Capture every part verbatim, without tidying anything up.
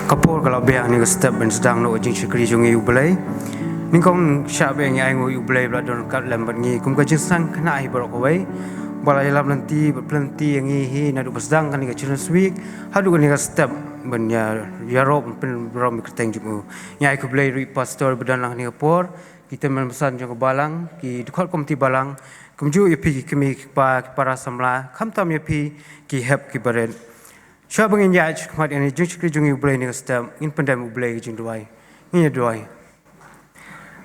Ka por ka la biang, ngi ka step ban sdang noh ka jingshakri jong ngi ïa U Blei. Nyngkong shah biang ngi ai nguh ïa U Blei ba la don ryngkat lem bad ngi kum ka jingsngewkhynnah hi baroh kawei, ba la ïalam lynti bad pynlynti ïa ngi hi naduh ba sdang kane ka Children's Week haduh kane ka step ban ïa, ïaroh ban pynburom ïa ka kyrteng jong U. Ngi ai khublei ruh ïa i pastor ba don lang ha kane ka por, ki tymmen basan jong ka balang, ki dkhot komiti balang, kumjuh ïa phi ki kmie ki kpa, ki para samla, khamtam ïa phi ki hep ki barit. Shuwa ba ngin ïaid shakhmat ïa kane ka jingshakri jong ngi ïa U Blei ha kane ka step, ngin pyndem ïa U Blei ha ka jingduwai. Ngin ïa duwai.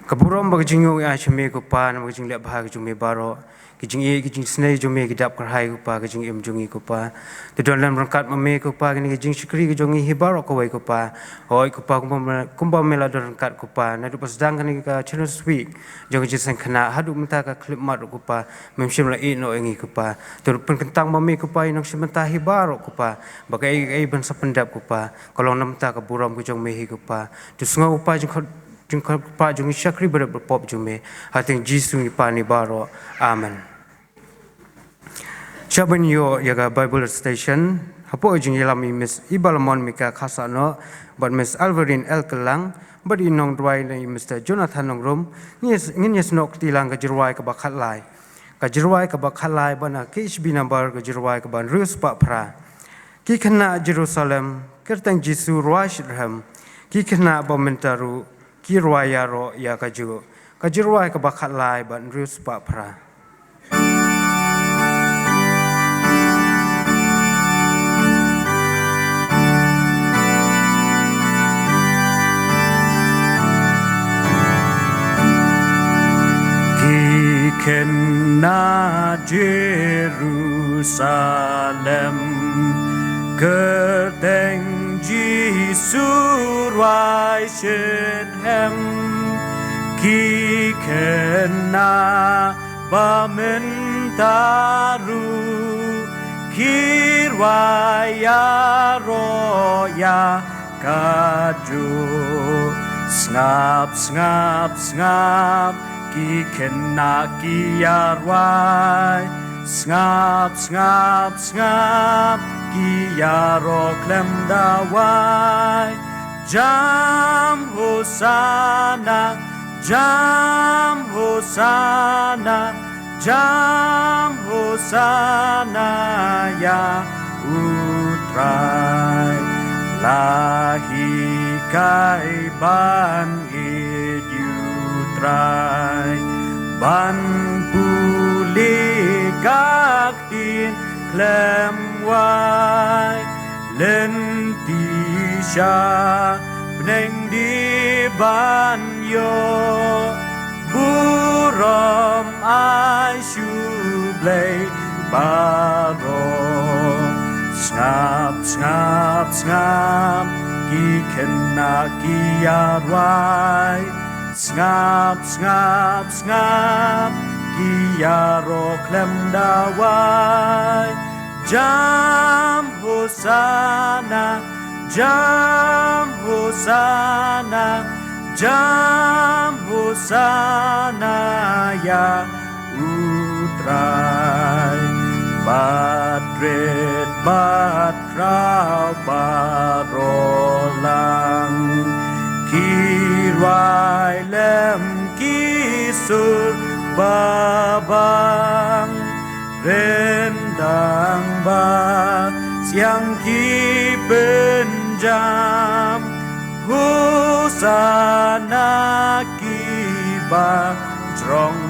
Ka burom bad ka jingïohi ngi ai sha Me ko Pa, namar ka jingleh bha ka jong Me baroh. Ka jingïeit, ka jingisynei jong Me ki dap kyrhai ko Pa, ka jingim jong ngi ko Pa. To don lem ryngkat ma Me ko Pa, kane ka jingshakri ka jong ngi hi baroh kawei ko Pa. Hooid ko Pa, kumba Me, kumba Me la don ryngkat ko Pa, naduh ba sdang kane ka Children's Week jong ka jingsngewkhynnah haduh mynta ka khyllipmat ruh ko Pa, Mem shym la ïehnoh ïa ngi ko Pa. To pynkyntang ma Me ko Pa ïa nongshim bynta hi baroh ko Pa, ba kaei kaei ban sa pyndep ko Pa, ka long na bynta ka burom ka jong Me hi ko Pa. To sngew ko Pa jingkhot, jingkhot ko Pa jong ngi shakri barit bapop jong Me. Ha kyrteng Jisu ngi pan ïa baroh. Amen. Sha ban ïoh ïa ka Bible recitation, hapoh ka jingïalam i Miss Ibalamon Mika Khasahnoh bad Miss Alverine L Kyllang bad i nongduwai na i Mister Jonathan Nongrum, ngin ïa, ngin ïa snoh kti lang ka jingrwai kaba khatlai. Ka jingrwai kaba khatlai ba na K H B number ka jingrwai kaba hynriew spah phra. Ki khynnah Jerusalem, kyrteng Jisu rwai shitrhem. Ki khynnah ba mynta ruh ki rwai ïaroh ïa kajuh. Ka jingrwai kaba khatlai bad hynriew spah phra. Ki khynnah Jerusalem, kyrteng Jisu rwai shitrhem. Ki khynnah ba mynta ruh ki rwai ïaroh ïa kajuh. Sngap, sngap, sngap, ki khynnah ki ïa rwai. Sngap, sngap, sngap, ki ïaroh khlem da wai. Jam Hosanna, jam Hosanna, jam Hosanna ïa U Trai. La hikai ban ïeit ïa U Trai, ban pule ka ktien khlem wai. Lynti sha bneng dei ban ïoh burom ai sha U Blei baroh. Sngap, sngap, sngap, ki khynnah ki ïa rwai. Sngap, sngap, sngap, ki ïaroh khlem da wai. Jam Hosanna, jam Hosanna, jam Hosanna ïa U Trai. Bad rit bad khraw baroh lang, ki rwai lem ki sur babang. Ryndang ba siang ki pynjam, Hosanna ki ba jrong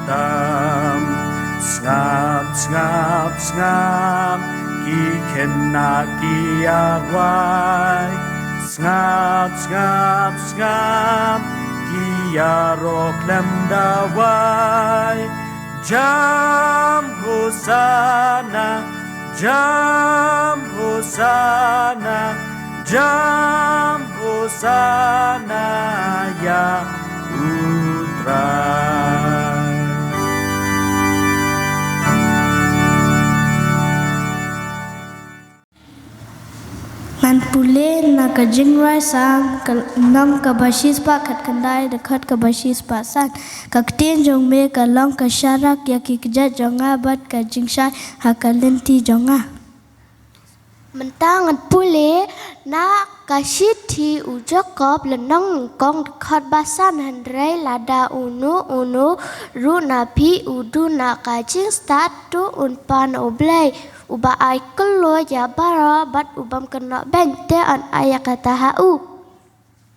tam. Sngap, sngap, sngap, ki khynnah ki ïa rwai. Sngap, sngap, sngap, ki ïaroh khlem da wai. Jam Hosanna, jam Hosanna, jam Hosanna ïa U Trai. Ngan pule na ka jingrwai Salm, ka lynnong kaba shispah khatkhyndai, dkhot kaba shispah san. Ka ktien jong Me ka long ka sharak ïa ki kjat jong nga bad ka jingshai ha ka lynti jong nga. Mynta ngan pule na ka shithi u Jakob lynnong nyngkong dkhot ba san, hynrei lada uno uno ruh na phi u duna ka jingstad, to un pan U Blei uba ai kylluid ïa baroh bad u bym kynnoh beiñ, te un ai ïa kata ha u.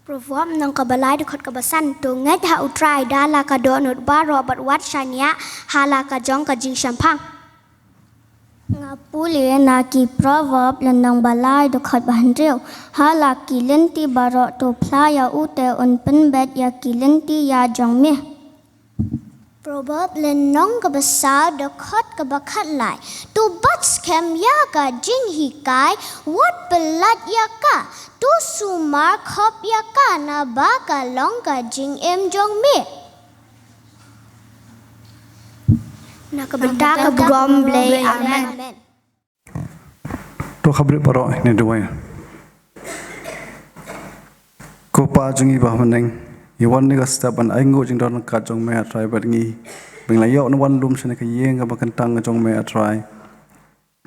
Proverb lynnong kaba lai dkhot kaba san, to ngeit ha U Trai da la ka dohnud baroh bad wat shaniah ha la ka jong ka jingshemphang. Nga pule na ki Proverb lynnong ba lai dkhot ba hynriew, ha la ki lynti baroh to phla ïa u, te un pynbeit ïa ki lynti ïa jong me. Proverb lynnong kaba saw dkhot kaba khatlai, to bat skhem ïa ka jinghikai, wat pyllait ïa ka, to sumar khop ïa ka, naba ka long ka jingim jong me. Na ka bynta ka burom Blei. Amen. To kham rit baroh ngin duwai. Ko Pa jong ngi ba ha bneng, ngi wan ha kane ka step ban ainguh jingdon ryngkat jong me, A Trai, bad ngi ba ngi la ïoh ban wan lum sha kane ka ïing kaba kyntang jong me, A Trai,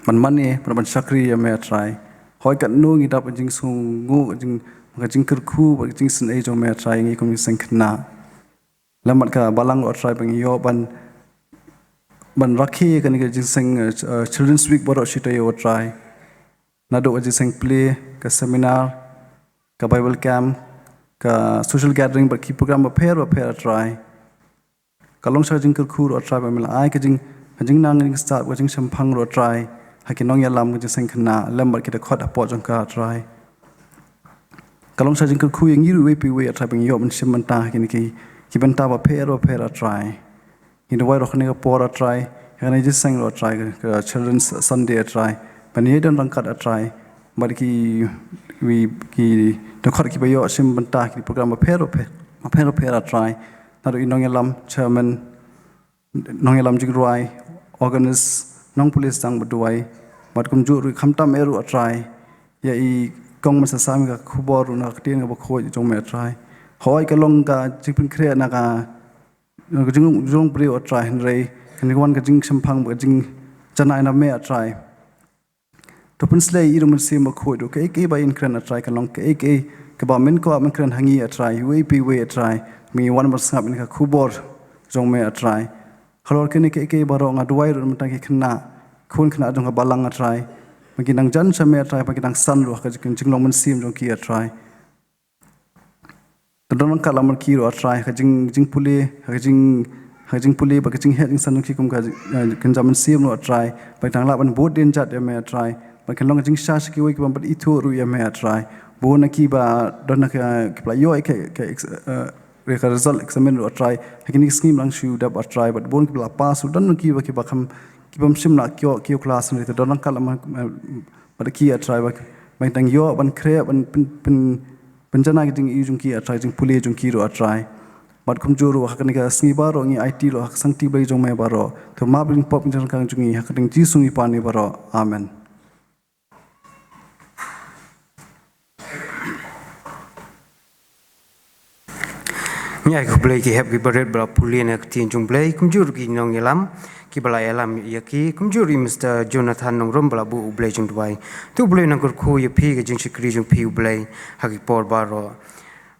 ban mane bad ban shakri ïa me, A Trai. Hooid katno ngi dap ka jingsngewnguh, ka jing, ka jingkyrkhu bad ka jingsngew jong me, A Trai, ngi kum ki seng khynnah. Lem bad ka balang ruh, A Trai, ba ngi ïoh ban, ban rakhe kane ka jingïaseng, eh, Children's Week baroh shi taïew, A Trai. Naduh ka jingïaseng plie, ka seminar, ka Bible camp, ka social gathering bad ki program bapher bapher, A Trai. Ka long sha ka jingkyrkhu ruh, A Trai, ba me la ai ka jing, ka jingnang, ka jingstad, ka jingshemphang ruh, A Trai, ha ki nongïalam ka jingïaseng khynnah lem bad ki dkhot hapoh jong ka, A Trai. Ka long sha ka jingkyrkhu ïa ngi ruh iwei pa iwei, A Trai, ba ngi ïoh ban shim bynta ha kine ki, ki bynta bapher bapher, A Trai. Ngi duwai ruh ha kane ka por, A Trai, ha kane ka jingïaseng ruh, A Trai, ka Children's Sunday, A Trai, ban ïai don ryngkat, A Trai, bad ki, ki dkhot kiba ïoh shim bynta ha ki program bapher bapher, bapher bapher, A Trai. Naduh i nongïalam, chairman, nongïalam jingrwai, organist, nongpule sdang bad duwai, bad kumjuh ruh khamtam eh ruh, A Trai, ïa i Kong Mensah Sam, ka khubor ruh na ka Ktien kaba khuid jong me, A Trai. Hooid ka long ka jingpynkhreh na ka, na ka jinglong, jinglong briew, A Trai, hynrei kane ka wan ka jingshemphang bad ka jingjanai na me, A Trai. To pynsleh ïa i da u Mynsiem Bakhuid ruh, kaei kaei ba ngin kren, A Trai, kan long kaei kaei kaba men kwah men kren ha ngi, A Trai, iwei pa iwei, A Trai, ba ngi wan ban sngap ïa ka khubor jong me, A Trai. Halor kine kaei kaei baroh nga duwai ruh na ka bynta ki khynnah, khun khynnah jong ka balang, A Trai, ba ki nang jan sha me, A Trai, ba ki nang san ruh ha ka jing, jinglong mynsiem jong ki, A Trai. To don ryngkat lem bad ki ruh, A Trai, ha ka jing, jingpule, ha ka jing, ha ka jingpule bad ka jingheh jingsan jong ki kum ka, eh, kynja mynsiem ruh, A Trai, ba ki nang lah ban bud dienjat ïa me, A Trai, ba kin long ka jingshai sha kiwei ki bym pat ithuh ruh ïa me, A Trai. Bun na ki ba don na ka, ki ba la ïoh ka, ka ex-, eh, ka result exam ruh, A Trai, ha kine ki sngi ba la shu dep, A Trai, bad bun ki ba la pass ruh, don na ki ba, ki ba kham, ki bym shym la kiew, kiew klas, hynrei to don ryngkat lem bad ki, A Trai, ba, ba kin nang ïoh ban khreh, ban pyn, pyn, pynjanai ka jingïohi jong ki, A Trai, jingpule jong ki ruh, A Trai. Bad kumjuh ruh ha kane ka sngi baroh ngi aiti ruh ha ka sangti Blei jong me baroh. To map ïa ki pop ki jingkyrkhu jong ngi ha ka kyrteng Jisu ngi pan ïa baroh. Amen. Ngi ai khublei ki hep ki barit ba la pule na ka Ktien jong U Blei, kumjuh ruh ki nongïalam ki ba la ïalam ïa ki, kumjuh ruh i Mister Jonathan Nongrum ba la buh U Blei jong duwai. To U Blei un nang kyrkhu ïa phi, ka jingshakri jong phi U Blei ha ki por baroh.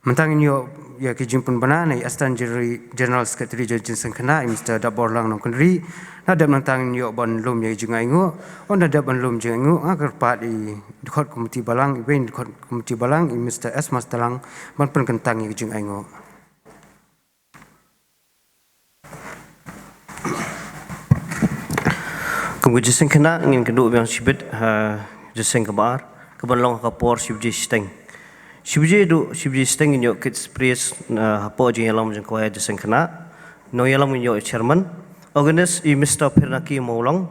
Mynta ngin ïoh ïa ki jingpynbna na i Assistant General, General Secretary jong ka Jingïaseng Khynnah, i Mister Daborlang Nongkynrih. Nadep nangta ngin ïoh ban lum ïa ki jingainguh. Hooid, nadep ban lum jingainguh, nga kyrpad ïa i dkhot komiti balang, iwei i dkhot komiti balang, i Mister S Masterlang, ban pynkyntang ïa ki jingainguh. Kum ka Jingïaseng Khynnah ngin kynduh biang shibit ha ka Jingïaseng kaba ar, kaban long ha ka por shi baje shiteng. Shi baje haduh shi baje shiteng ngin ïoh Kids Praise, ah, hapoh jingïalam jong ka Jingïaseng Khynnah. Nongïalam ngin ïoh Chairman. Organist i Mister Phirnaki Mawlong.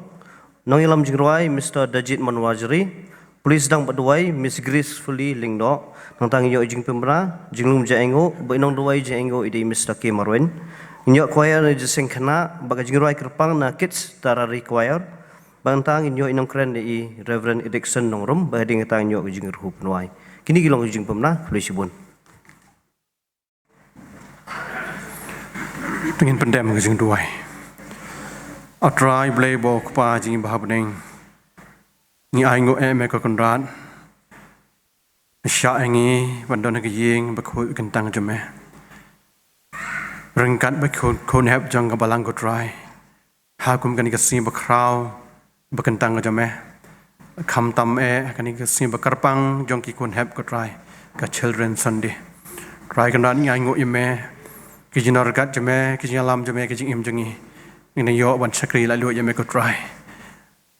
Nongïalam jingrwai Mister Dajit Manwajri. Pule sdang bad duwai Miss Gracefully Lyngdoh. Nangta ngin ïoh jingpynbna, jinglum jingainguh bad i nongduwai jingainguh i dei Mister K Marwin. Ngin ïoh choir na Jingïaseng Khynnah bad ka jingrwai kyrpang na Kids Tarari Choir. Bad nangta ngin ïoh i nongkren i Reverend Edixon Nongrum, bad hadien kata ngin ïoh ka jingkyrkhu pynduwai. Kine ki long ki jingpynbna, khublei shibun. Te ngin pyndem ka jingduwai. A Trai Blei ba u Kpa jong ngi ba ha bneng, Ngi ainguh ïa me ko Kynrad. Shah ïa ngi ban don ha ka ïing bakhuid kyntang jong me. Ryngkat bad ki khun, khun hep jong ka balang ko Trai. Ha kum kane ka sngi bakhraw bakyntang ka jong me. Khamtam eh kane ka sngi bakyrpang jong ki khun hep ko Trai, ka Children Sunday. Trai Kynrad, ngi ainguh ïa me, ki jingdon ryngkat jong me, ki jingïalam jong me, ki jingim jong ngi. Ngi nang ïoh ban shakri laitluid ïa me ko Trai.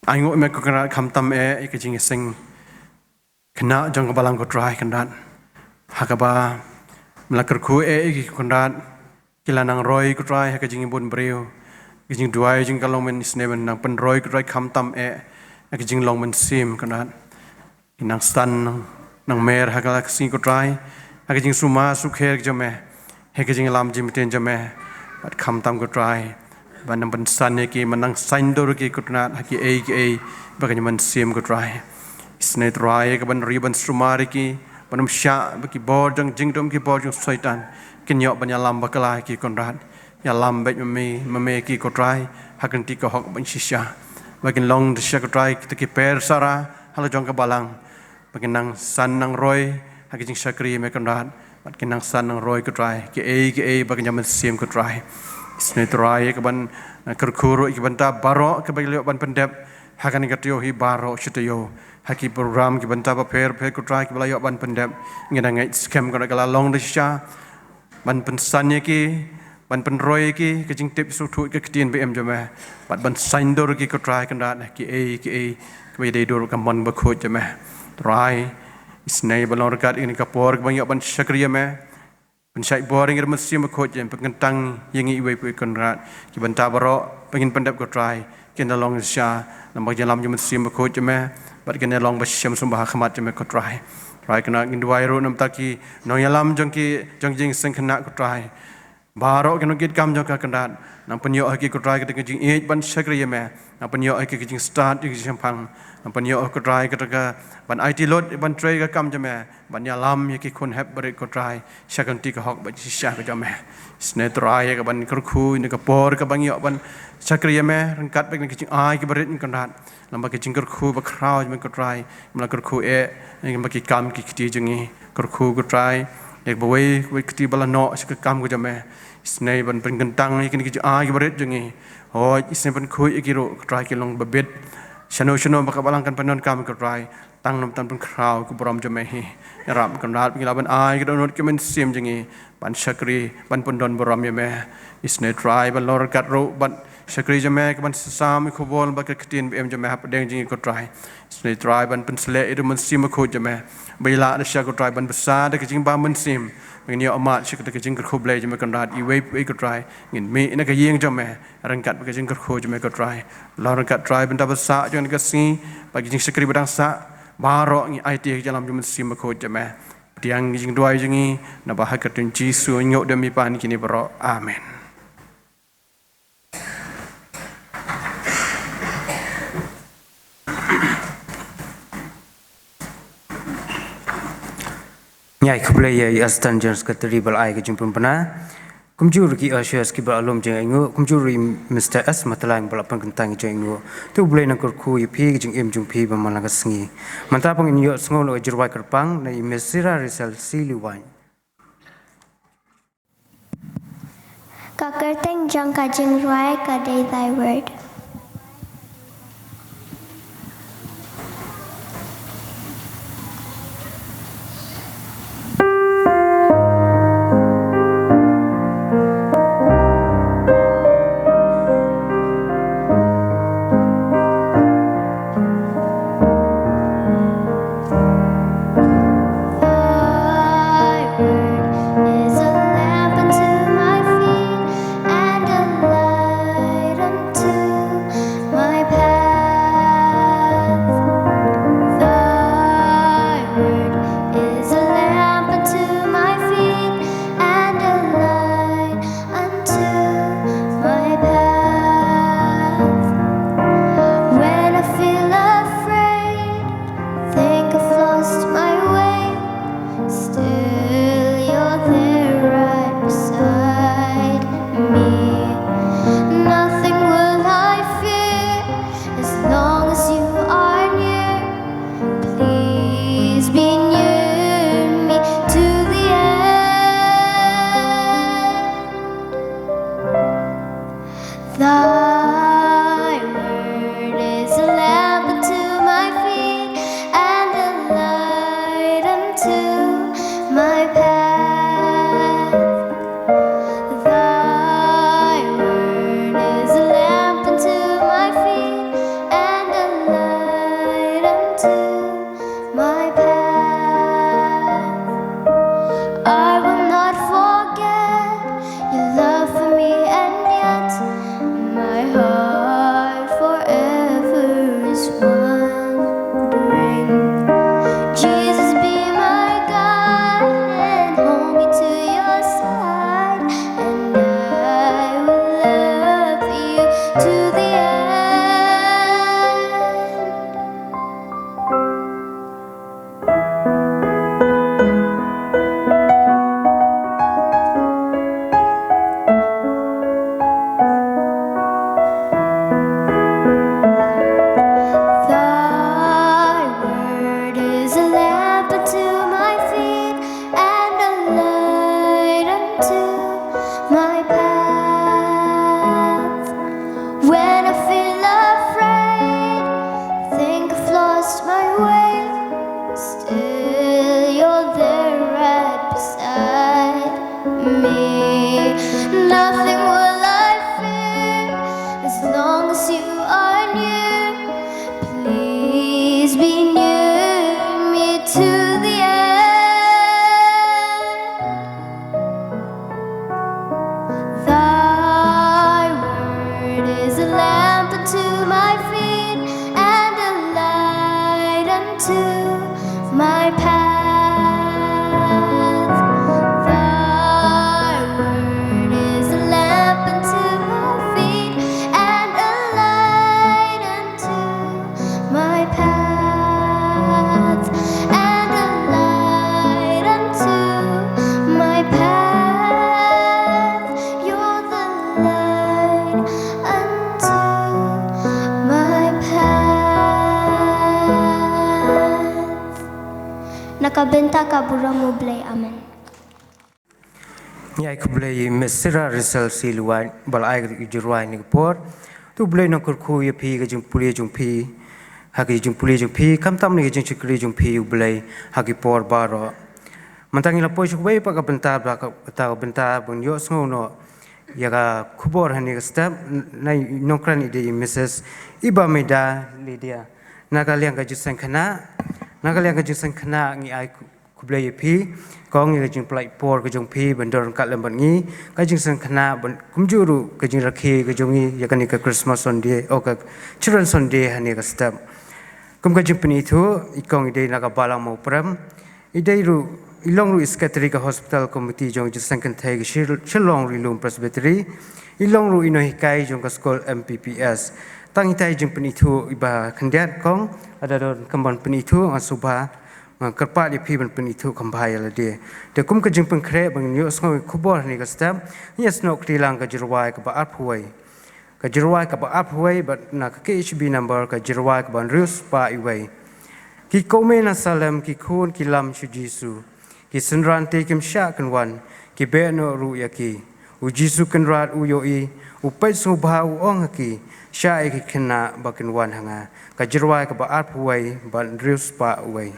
Ainguh ïa me ko Kynrad, khamtam eh ïa ka jingïaseng khynnah jong ka balang ko Trai Kynrad. Ha kaba me la kyrkhu eh ïa ki ko Kynrad, ki la nang roi ko Trai ha ka jingbun briew, ka jingduwai jong ka long mynsiem, nang pynroi ko Trai, khamtam eh ha ka jinglong mynsiem Kynrad. Ki nang san, nang, nang mer ha ka la ka sngi ko Trai ha ka jingsumar sukher jong me, ha ka jingïalam jingmynta jong me. Bad khamtam ko Trai, ban nang pynsan ïa ki, ban nang saiñdur ïa ki ko Kynrad ha kiei kiei ba ka mynsiem ko Trai. Isynei Trai, ïa ka ban ri ban sumar ïa ki, ban ym shah ba ki bor jong jingdum, ki bor jong Soitan kin ïoh ban ïalam bakla ïa ki ko Kynrad. Ïalam beit ma me, ma me ïa ki ko Trai ha ka kti ka hok ban shisha. Ba kin long da shisha ko Trai kita ki per sara ha la jong ka balang. Ba kin nang san nang roi ha ka jingshakri ïa me Kynrad. Bad kin nang san nang roi ko Trai kiei kiei ba ka mynsiem ko Trai. Isynei Trai, ïa ka ban, eh, kyrkhu ruh ïa ki bynta baroh kaba ki la ïoh ban pyndep ha kane ka taïew hi baroh shi taïew. Ha ki program ki bynta bapher bapher ko Trai kiba la ïoh ban pyndep, ngi nang ngeit skhem ko Kynrad ka la long da shisha ban pynsan ïa ki, ban pynroi ïa ki ka jingtip sngewthuh ïa ka ktien ba im jong me. Bad ban saiñdur ïa ki ko Trai Kynrad ha kiei kiei kaba ïadei dur ka mon bakhuid jong me. Trai, isynei ban long ryngkat ïa kane ka por kaba ngi ïoh ban shakri ïa me. Pynshait bor ïa ngi da ka mynsiem bakhuid jong me, pynkyntang ïa ngi iwei pa iwei ko Kynrad. Ki bynta baroh ba ngin pyndep ko Trai, kin da long shisha namar ka jingïalam jong ka mynsiem bakhuid jong me. Bad kin da long ba shem sumba ha khmat jong me ko Trai. Trai Kynrad, ngin duwai ruh namar ki nongïalam jong ki, jong ka jingïaseng khynnah ko Trai. Baroh ki nongkitkam jong ka Kynrad, nang pynïoh ha ki ko Trai kata ka jingïeit ban shakri ïa me. Nang pynïoh ha ki ka jingstad ïa ka jingshemphang. Nang pynïoh ko Trai kata ka ban aiti lut ban trei ka kam jong me, ban ïalam ïa ki khun hep barit ko Trai sha ka kti ka hok bad shisha ka jong me. Isynei Trai, ïa ka ban kyrkhu ïa ka por kaba ngi ïoh ban shakri ïa me ryngkat bad ka jingai kaba rit ko Kynrad. Namar ka jingkyrkhu bakhraw jong me ko Trai, me la kyrkhu eh ïa ki kam ki kti jong ngi. Kyrkhu ko Trai ïa kaba wei kaba wei ka kti ba la noh sha ka kam ka jong me. Isynei ban pynkyntang ïa kine ki jingai kaba rit jong ngi. Hooid, isynei ban khuid ïa ki ruh ko Trai, ki long babit. Shano shano ba ka balang kan pyndonkam ko Trai, tang namar ban pynkhraw ka burom jong me hi. Ïarap ko Kynrad ba ngin lah ban ai ka dohnud ka mynsiem jong ngi ban shakri, ban pyndon burom ïa me. Isynei Trai ban long ryngkat ruh bad shakri jong me, ka ban sam ïa ka khubor bad ka ktien ba im jong me hapdeng jong ngi ko Trai. Isynei Trai ban pynshlur ïa ka mynsiem bakhuid jong me, ba ïa lah da shisha ko Trai ban bsa da ka jingbam mynsiem, ba ngin ïoh mad sha kata ka jingkyrkhu Blei jong me ko Kynrad iwei pa iwei ko Trai. Ngin mih na ka ïing jong me ryngkat bad ka jingkyrkhu jong me ko Trai. Long ryngkat Trai bynta ba sah jong ka sngi, bad ka jingshakri ba dang sah, baroh ngi aiti ha ka jingïalam jong ka mynsiem bakhuid jong me. Pdiang ka jingduwai jong ngi, naba ha ka kyrteng Jisu ngi ïoh da mi pan kine baroh. Amen. Ngi ai khublei ïa i Assistant General Secretary ba la ai ka jingpynbna. Kumjuh ruh ki ushers kiba la lum jingaiñguh, kumjuh ruh i Mister S Matlain ba la pynkyntang jingaiñguh. To U Blei un kyrkhu ïa phi, ka jingim jong phi ba man la ka sngi. Mynta pat ngin ïohsngew noh ka jingrwai kyrpang na i Miss Sira Rachel C Liwai. Ka kyrteng jong ka jingrwai ka dei Thy Word. Thy word is a lamp unto my feet and a light unto Thy word is a lamp unto my feet and a light unto my path. Thy word is a lamp unto my feet and a light unto my path. I will not forget your love for me, and yet my heart forever is wondering. Jesus, be my guide and hold me to your side, and I will love you to the end. Thy word is a lamp unto my feet and a light unto my path. When I feel afraid, think I've lost my way, still you're there right beside me. Nothing will I fear as long as you are near. Please be near me to the end. Thy word is a lamp unto my feet and a light unto my path. Thy word is a lamp unto my feet and a light unto my path, and a light unto my path. You're the light unto my path. Na ka bynta ka burom U Blei. Amen. Ngi ai khublei ïa i Miss Sira Rizal Siluan ba la ai ka jingrwai ha kane ka por. To U Blei un kyrkhu ïa phi, ka jingpule jong phi, ha ka jingpule jong phi, khamtam ïa ka jingshakri jong phi U Blei ha ki por baroh. Mynta ngi la poi sha kawei pat ka bynta, ba ka, ka bynta ban ïohsngew noh ïa ka khubor ha kane ka step. Nongkren i dei i Missus Iba Meda Lydia. Na ka liang ka jingseng khynnah, na ka liang ka jingseng khynnah ngi ai khublei ïa phi kong ïa ka jingpynlait por ka jong phi ban don ryngkat lem bad ngi. Ka jingseng khynnah bad kumjuh ruh ka jingrakhe ka jong ngi ïa kane ka Christmas Sunday, oh, ka Children's Sunday ha kane ka step. Kum ka jingpynithuh, i kong i dei na ka balang Mawprem. I dei ruh, i long ruh i secretary ka hospital committee jong ka jingseng kynthei ka Shil-, Shillong Rilum Presbytery. I long ruh i nonghikai jong ka skul M P P S. Tang itai i jingpynithuh iba khyndiat kong, lada don kam ban pynithuh, nga sngewbha, nga kyrpad ïa phi ban pynithuh kham bha ïa lade. Te kum ka jingpynkhreh ban ïohsngew ïa ka khubor ha kane ka step, ngin ïa snoh kti lang ka jingrwai kaba arphew wei. Ka jingrwai kaba arphew wei bad na ka K H B number ka jingrwai kaba hynriew spah wei. Ki kmie na Salem ki khun ki lam sha u Jisu. Ki synran te kim shah kin wan, ki beh noh ruh ïa ki. U Jisu Kynrad u ïohi, u peit sngewbha u ong ha ki, shah ïa ki khynnah ba kin wan ha nga. Ka jingrwai kaba arphew wei bad hynriew spah wei.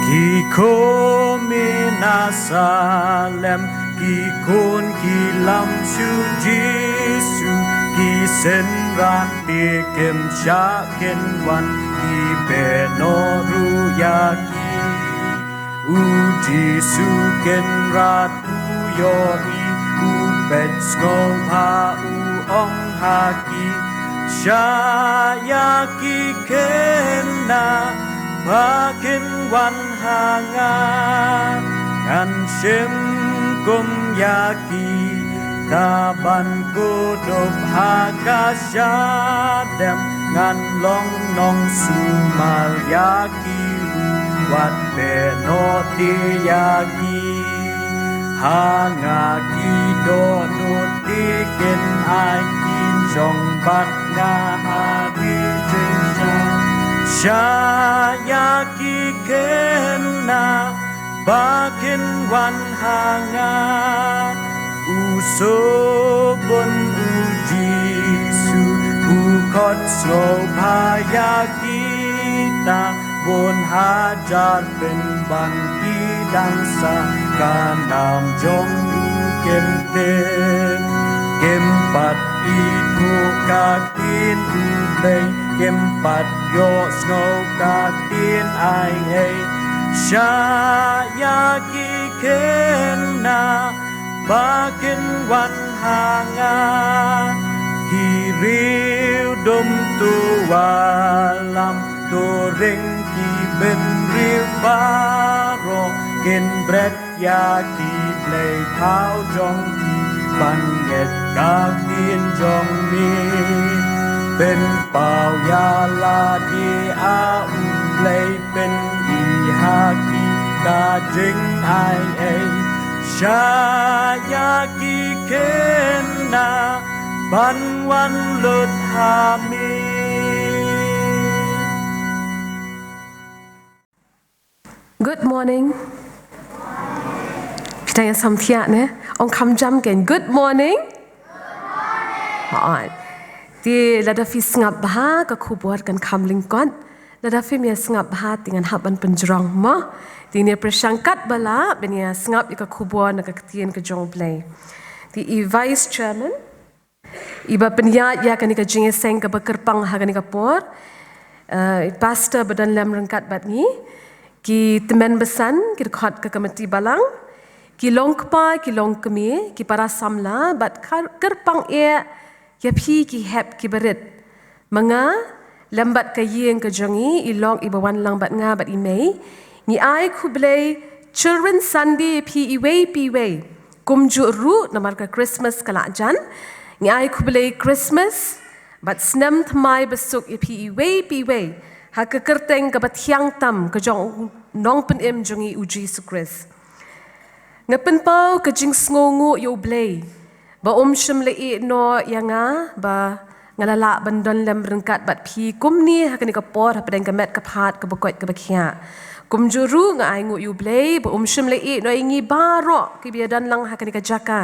Ki kmie na Salem ki khun ki lam sha u Jisu, ki synran te kim shah kin wan, ki beh noh ruh ïa ki. U Jisu Kynrad u ïohi, u peit sngewbha u ong ha ki, shah ïa ki khynnah ba kin wan ha nga, ngan shim kum ïa ki. Tang ban kdup ha ka shadem, ngan long nongsumar ïa ki, wat beh noh te ïa ki. Ha nga ki dohnud te kin ai ki, shong bad nga ha ki jingshai. Shah ïa ki khynnah ba kin wan ha nga, u Subun u Jisu u khot sngewbha ïa kita. Bun hajar pynban ki dang sah ka nam jong u, kim tip, kim pat ithuh ka ktien U Blei, kim pat ïohsngew ka ktien ai ei. Shah ïa ki khynnah ba kin wan ha nga, ki riew dum, to wallam, to ring, ki bynriew baroh kin bret ïa ki blei thaw jong ki, ban ngeit ka ktien jong me. Pynpaw ïa lade, A U Blei, pyn-i ha ki ka jingai ei. Shah ïa ki khynnah ban wan lut ha me. Good morning. Phi dang ïa samthiah ne? Ong kham jam kein. Good morning. Hooid. Te lada phi sngap bha, ka khubor kan kham lyngkot. Lada phim ïa sngap bha, te ngan hap ban pynjrong mo. Te ngin ïa pyrshang katba lah ban ïa sngap ïa ka khubor na ka ktien ka jong U Blei. Te i Vice Chairman iba pynïaid ïa kane ka jingïaseng kaba kyrpang ha kane ka por, eh, i Pastor ba don lem ryngkat bad ngi, ki tymmen basan, ki dkhot ka Komiti Balang, ki long kpa, ki long kmie, ki para samla, bad kar-, kyrpang eh ïa phi ki hep ki barit. Ma nga, lem bad ka ïing ka jong ngi, i lok iba wan lang bad nga bad i mei, ngi ai khublei Children's Sunday ïa phi iwei pa iwei. Kumjuh ruh namar ka Christmas ka la jan, ngi ai khublei Christmas bad snem thymmai basuk ïa phi iwei pa iwei ha ka kyrteng kaba thiang tam ka jong u Nongpynim jong ngi u Jisu Khrist. Nga pynpaw ka jingsngewnguh ïa U Blei ba um shym la ïehnoh ïa nga ba nga la lah ban don lem ryngkat bad phi kumne ha kane ka por hapdeng ka met ka phad kaba koit kaba khiah. Kumjuh ruh nga ainguh ïa U Blei ba um shym la ïehnoh ïa ngi baroh kiba ïa don lang ha kane ka jaka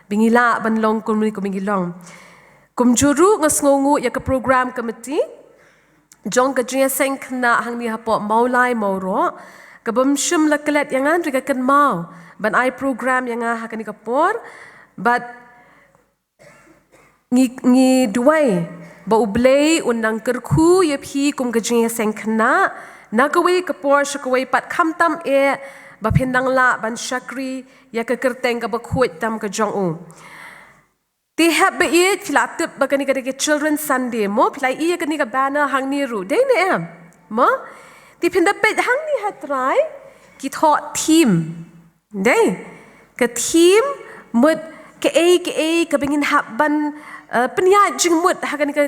ba ngi lah ban long kumne kumba ngi long. Kumjuh ruh nga sngewnguh ïa ka program committee jong ka jingïaseng khynnah hangne hapoh Mawlai Mawroh, kabym shym la klet ïa nga hynrei ka kynmaw ban ai program ïa nga ha kane ka por. Bad ngi, ngi duwai ba U Blei un nang kyrkhu ïa phi kum ka jingïaseng khynnah na kawei ka por sha kawei pat, khamtam eh ba phin nang lah ban shakri ïa ka kyrteng kaba khuid tam ka jong u. Te hep ba ïeit, phi la tip ba kane ka dei ka Children's Sunday mo, phi la ïohi ïa kane ka banner hangne ruh, dei ne em? Mo? Te phin da peit hangne ha trai, ki thoh theme. Dei? Ka theme, mut kaei kaei kaba ngin hap ban, eh, pynïaid jingmut ha kane ka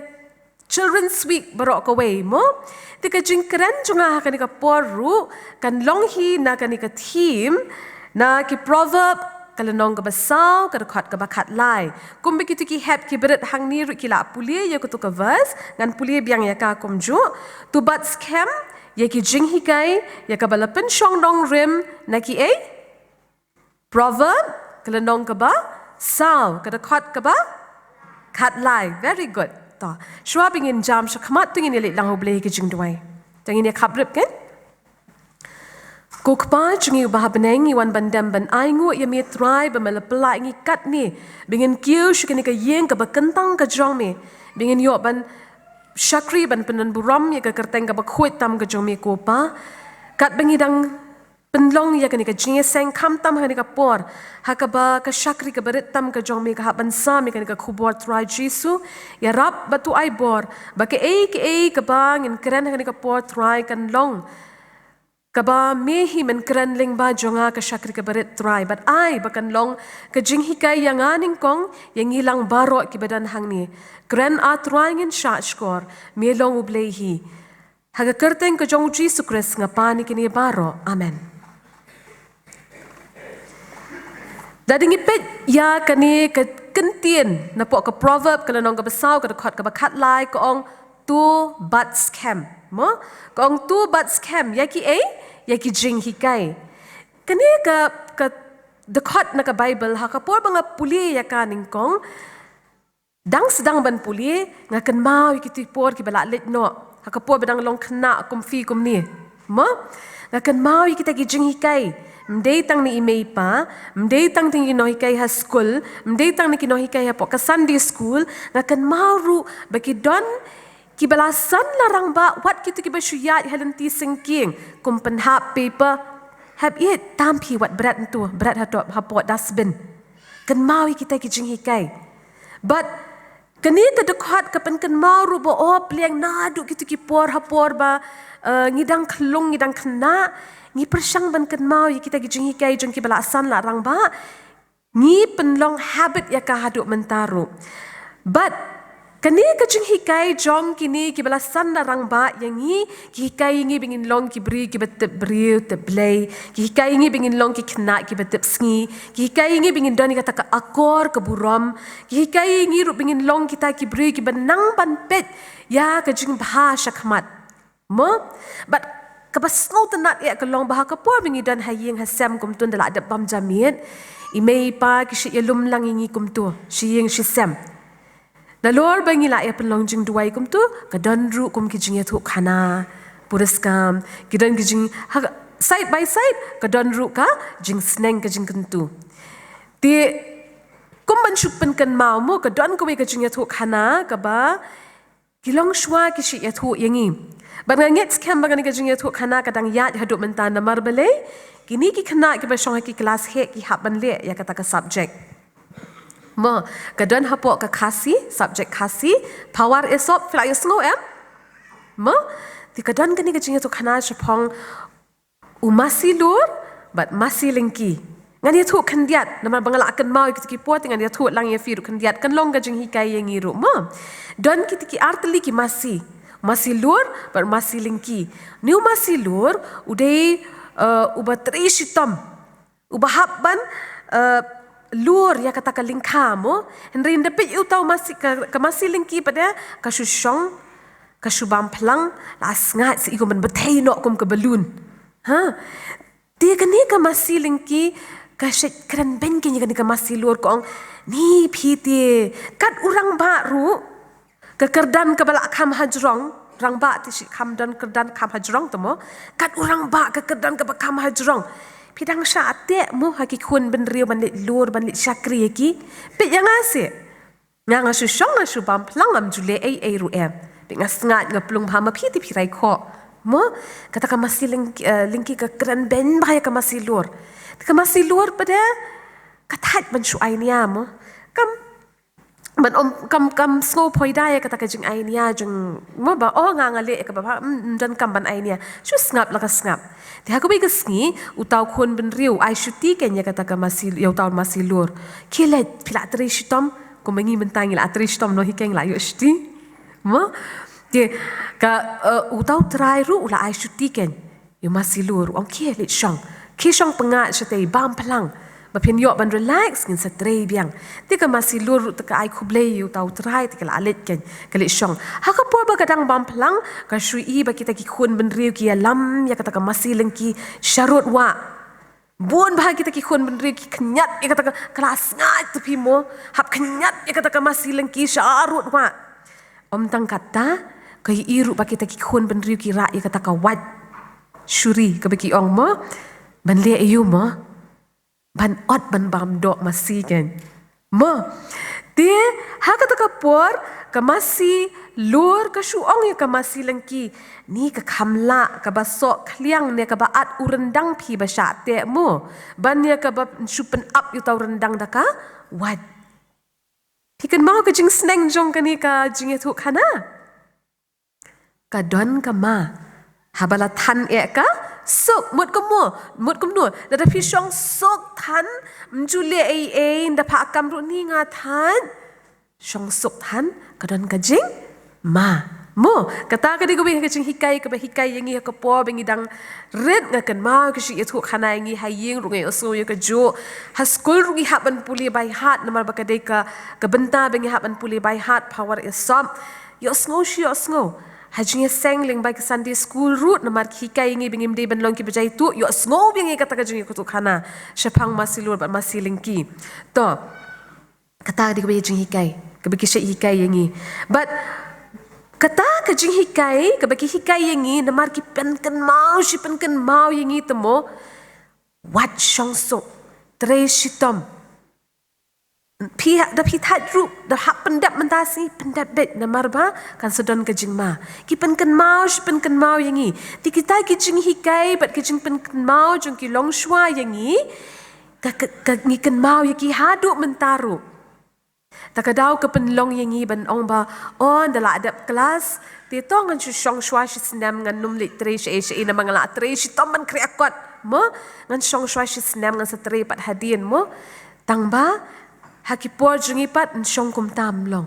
Children's Week baroh kawei mo. Te ka jingkren jong nga ha kane ka por ruh kan long hi na kane ka theme, na ki Proverb ka lynnong kaba saw, ka dkhot kaba khatlai. Kumba kito ki hep ki barit hangne ruh ki la pule ïa kato ka verse, ngan pule biang ïa ka kumjuh. To bat skhem ïa ki jinghikai ïa kaba la pynshong nongrim na kiei? Proverb ka lynnong kaba saw, ka dkhot kaba khatlai. Very good. To, shuwa ba ngin jam shakhmat, to ngin ïa leit lang ha U Blei ha ka jingduwai. To ngin ïa khapbrip kein. Ko Kpa jong ngi uba ha bneng, ngi wan ban dem ban ainguh ïa me Trai ba me la pynlah ïa ngi katne ba ngin kiew sha kane ka ïing kaba kyntang ka jong me, ba ngin ïoh ban shakri ban pyndonburom ïa ka kyrteng kaba khuid tam ka jong me ko Pa. Katba ngi dang pynlong ïa kane ka jingïaseng khamtam ha kane ka por, ha kaba ka shakri kaba rit tam ka jong me ka hap ban sam ïa kane ka khubor Trai Jisu, ïarap bad to ai bor ba kaei kaei kaba ngin kren ha kane ka por Trai kan long kaba me hi men kren lyngba jong nga ka shakri kaba rit Trai, bad ai ba kan long ka jinghikai ïa nga nyngkong, ïa ngi lang baroh kiba don hangne. Kren ah Trai, ngin shahshkor, me long U Blei hi. Ha ka kyrteng ka jong U Jisu Khrist nga pan ïa kine baroh. Amen. Lada ngi peit ïa kane ka kyntien napoh ka Proverb ka lynnong kaba saw, ka dkhot kaba khatlai, ka ong to bat skhem. Mo, ka ong to bad skhem, ïa ki ei, ïa ki jinghikai. Kane ka, ka dkhot na ka Bible, ha ka por ba nga pule ïa ka nyngkong, dang sdang ban pule, nga kynmaw ïa kito ki por kiba la leit noh. Ha ka por ba dang long khynnah kum phi kum ngi. Mo? Nga kynmaw ïa kita ki jinghikai. Ym dei tang na i mei i pa, ym dei tang na ki nonghikai ha skul, ym dei tang na ki nonghikai hapoh ka Sunday school, nga kynmaw ruh ba ki don kiba la san la rangbah wat kito kiba shu ïaid ha lynti syngkien, kum pynhap paper, hap ïeit tam phi wat bret ntu, bret hato, hapoh dustbin. Kynmaw ïa kita ki jinghikai. Bad kane ka dkhot ka pynkynmaw ruh ba, oh, pliang naduh kito ki por ha por ba, eh, ngi dang khlung, ngi dang khynnah, ngi pyrshang ban kynmaw ïa kita ki jinghikai jong kiba la san la rangbah, ngi pynlong habit ïa ka haduh mynta ruh. Bad kane ka jinghikai jong kine kiba la san la rangbah ïa ngi, ki hikai ïa ngi ba ngin long ki briew kiba tip briew tip Blei, ki hikai ïa ngi ba ngin long ki khynnah kiba tip sngi, ki hikai ïa ngi ba ngin don ïa kata ka akor ka burom, ki hikai ïa ngi ruh ba ngin long kita ki briew kiba nang ban peit ïa ka jingbha shakhmat. Mo? Bad kaba sngewtynnat ïa ka long ba ha ka por ba ngi don ha ïing ha sem kumtu, ynda la dep bam ja miet, i mei i pa ki shu ïalum lang ïa ngi kumtu, sha ïing sha sem. Nalor ba ngi la ïa pynlong jingduwai kumtu, ka don ruh kum ki jingïathuhkhana puriskam, ki don ki jing, ha, side by side, ka don ruh ka jingsneng, ka jingkyntu. Te kum ban shu pynkynmaw mo, ka don kawei ka jingïathuhkhana kaba ki longshuwa ki shu ïathuh ïa ngi. Bad nga ngeit skhem ba kane ka jingïathuhkhana ka dang ïaid haduh mynta, namar balei, kine ki khynnah kiba shong ha ki klas heh ki hap ban leh ïa kata ka subject. Mo, ka don hapoh ka Khasi, subject Khasi, Pawar Esop, phi la ïohsngew em? Mo, te ka don kane ka jingïathuhkhana shaphang u masi lur bad masi lyngki. Ngan ïathuh khyndiat, namar ba nga la kynmaw ïa kito ki por, te ngan ïathuh lang ïa phi ruh khyndiat, kan long ka jinghikai ïa ngi ruh mo. Don kito ki artylli ki masi, masi lur bad masi lyngki. Une u masi lur u dei, eh, uba trei shitom, uba hap ban, eh, lur ïa kata ka lyngkha mo. Hynrei ynda peit ïa uta u masi, ka, ka masi lyngki pat de, ka shu shong, ka shu bam phlang, la sngaid sa i kum ban bthei noh kum ka balloon. Ha? Te kane ka masi lyngki ka shait kren beiñ keiñ ïa kane ka masi lur, ka ong, ni phi te, kat u rangbah ruh, ka kyrdan kaba la kham hajrong, rangbah te shi kham don kyrdan kham hajrong te mo, kat u rangbah ka kyrdan kaba kham hajrong. Phi dang shah teh mo ha ki khun bynriew ban leit lur, ban leit shakri ïa ki. Peit ïa nga seh. Nga, nga shu shong, nga shu bam phlang, ngam ju leh ei ei ruh em. Peit nga sngaid, nga plung bha, ma phi te phi rai khoh. Mo, kata ka masi lyng-, eh, lyngki ka kren beiñ bha ïa ka masi lur. Te ka masi lur pat de, ka thait ban shu ai nia mo. Kam, ban ym, kam, kam sngew phoida ïa kata ka jingai nia jong, mo ba, oh, nga, nga leh ïa kaba bha, mm, mm, donkam ban ai nia. Shu sngap la ka sngap. Te ha kawei ka sngi, uta u khun bynriew ai shuti keiñ ïa kata ka masi, ïa uta u masi lur. Khie leit, phi la trei shitom, kumba ngi mynta ngi la trei shitom, nonghikai ngi la ïoh shuti. Mo? Te ka, eh, uta u trai ruh u la ai shuti keiñ ïa u masi lur, u ong, khie leit shong. Khie shong pyngngad shatei, bam phlang. Ba phin ïoh ban relax, ngin sa trei biang. Te ka masi lur ruh te ka ai khublei ïa uta u trai, te ka la leit keiñ, ka leit shong. Ha ka por ba ka dang bam phlang, ka shu i ba kita ki khun bynriew ki ïalam ïa kata ka masi lyngki sharud wah. Bun bha kita ki khun bynriew ki khynñiat ïa kata ka, ka la sngaid te phi mo. Hap khynñiat ïa kata ka masi lyngki sharud wah. Ym tang kata, ka i ruh ba kita ki khun bynriew ki rah ïa kata ka wait shuri kaba ki ong mo. Ban leh aïu mo? Ban ot ban bam doh masi keiñ. Mo, te ha kata ka por, ka masi lur ka shu ong ïa ka masi lyngki, ni ka kham lah kaba soh khliang ne kaba at u ryndang phi ba shah teh mo, ban ïa kaba shu pynap ïa uta u ryndang da ka wait. Phi kynmaw ka jingsneng jong kane ka jingïathuhkhana? Ka don ka ma. Haba la than eh ka suk, mut kumno, mut kumno. Lada phi shong suk than, ym ju leh ei ei, ynda phah kam ruh ni nga than. Shong suk than, ka don ka jingma. Mo, kata ka dei kawei ka jinghikai kaba hikai ïa ngi ha ka por ba ngi dang rit. Nga kynmaw ki shu ïathuhkhana ïa ngi ha ïing ruh, nga ïohsngew ïa kajuh. Ha skul ruh ngi hap ban pule by heart, namar ba ka dei ka, ka bynta ba ngi hap ban pule by heart, Pawar Esop. Ïohsngew shi ïohsngew. Ha jingïaseng lyngba ki Sunday school ruh, namar ki hikai ïa ngi ba ngim dei ban long kiba jaituh, ïohsngew biang ïa kata ka jingïakynduh khana shaphang masi lur bad masi lyngkhi. To, kata ka dei kaba ïa jinghikai, kaba ki shait hikai ïa ngi. Bad kata ka jinghikai kaba ki hikai ïa ngi, namar ki pynkynmaw shi pynkynmaw ïa ngi te mo, wat shong suk, trei shitom. Phi ha-, da phi thait ruh, da hap pyndep mynta sngi, pyndep beit, namar ba kan sa don ka jingma. Ki pynkynmaw shi pynkynmaw ïa ngi. Te kita ki jinghikai bad ki jingpynkynmaw jong ki longshuwa ïa ngi, ka, ka, ka ngi kynmaw ïa ki haduh mynta ruh. Ta ka daw ka pynlong ïa ngi ban ong ba, o, ynda la dep klas, te to ngan shu shong shuwa shi snem, ngan nym leit trei shaei shaei, namar nga la trei shitom ban khriat kot. Mo, ngan shong shuwa shi snem, ngan sa trei pat hadien mo. Tang ba ha ki por jong ngi pat, yn shong kumta ym long.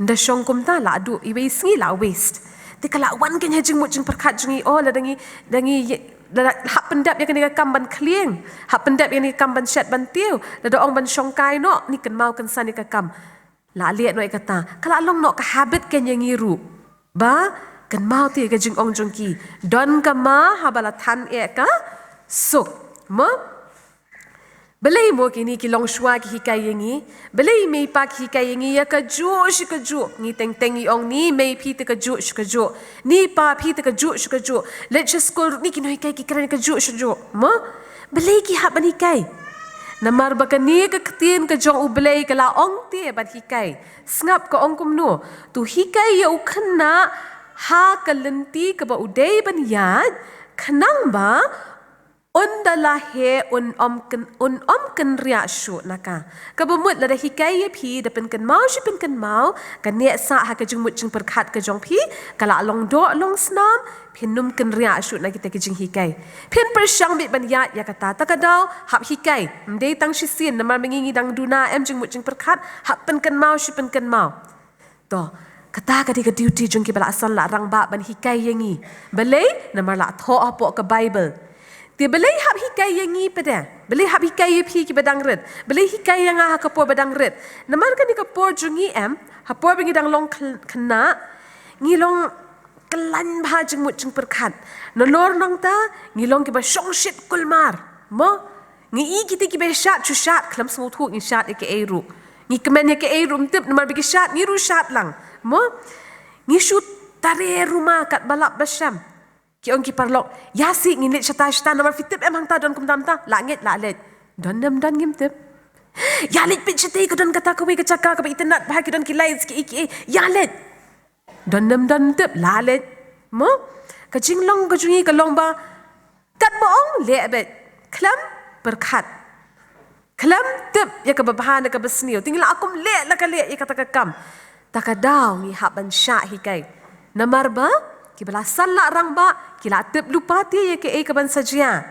Ynda shong kumta la duh, iwei sngi la waste. Te ka la wan kane ha jingmut jingpyrkhat jong ngi, o, lada ngi, da ngi, lada hap pyndep ïa kane ka kam ban khlieng, hap pyndep ïa kane ka kam ban shet ban tiew, lada ong ban shong kai noh, ni kynmaw kynsan ïa ka kam. La leh noh ïa kata, ka la long noh ka habit kane ïa ngi ruh. Ba kynmaw te ïa ka jingong jong ki, don ka ma haba la than eh ka suk. Mo? Balei mo kine ki longshuwa ki hikai ïa ngi? Balei mei pa ki hikai ïa ngi ïa kajuh shi kajuh? Ngi teng teng ngi ong, ni mei phi te kajuh shi kajuh, ni pa phi te kajuh shi kajuh. Leit sha skul ruh, ni ki nonghikai ki kren kajuh shi kajuh. Mo? Balei ki hap ban hikai? Namar ba kane ka ktien ka jong U Blei ka la ong te ban hikai. Sngap ka ong kumno? To hikai ïa u khynnah ha ka lynti kaba u dei ban ïaid, khnang ba ynda la heh un ym kyn-, un ym kynriah shuh na ka. Kaba mut lada hikai ïa phi da pynkynmaw shi pynkynmaw, ka neh sah ha ka jingmut jingpyrkhat ka jong phi, ka la long doh long snam, phin ym kynriah shuh na kita ki jinghikai. Phin pyrshang beit ban ïaid ïa kata, ta ka daw hap hikai. Ym dei tang shisien, namar ma ngi ngi dang duna em jingmut jingpyrkhat, hap pynkynmaw shi pynkynmaw. To, kata ka dei ka duty jong kiba la san la rangbah ban hikai ïa ngi. Balei? Namar la thoh hapoh ka Bible. Te balei hap hikai ïa ngi pat de? Balei hap hikai ïa phi kiba dang rit? Balei hikai ïa nga ha ka por ba dang rit? Namar kane ka por jong ngi em, ha por ba ngi dang long khyn-, khynnah, ngi long khlaiñ bha jingmut jingpyrkhat. Nalor nangta, ngi long kiba shongshit kulmar. Mo? Ngi i kita kiba shad, shu shad, khlem sngewthuh ngi shad ïa kaei ruh. Ngi kmen ïa kaei ruh ym tip, namar ba ki shad, ngi ruh shad lang. Mo? Ngi shu tare ruma katba lap ba shem. Ki ong ki paralok, ïa sih ngin leit shata shata, namar phi tip em hangta don kumta kumta, la ngeit la leit. Don ne ym don ngim tip. Ïa leit peit shatei ka don kata kawei ka jaka kaba itynnad bha, ki don ki lights kiei kiei. Ïa leit. Don ne ym don ym tip, la leit. Mo? Ka jinglong ka jong ngi ka long ba katba ong leh beit. Khlem pyrkhat. Khlem tip ïa kaba bha ne kaba sniew. Te ngi la kum leh la ka leh ïa kata ka kam. Ta ka daw ngi hap ban shah hikai. Namar ba kiba la san la rangbah, ki la tip lypa te ïa kaei kaban sa jia.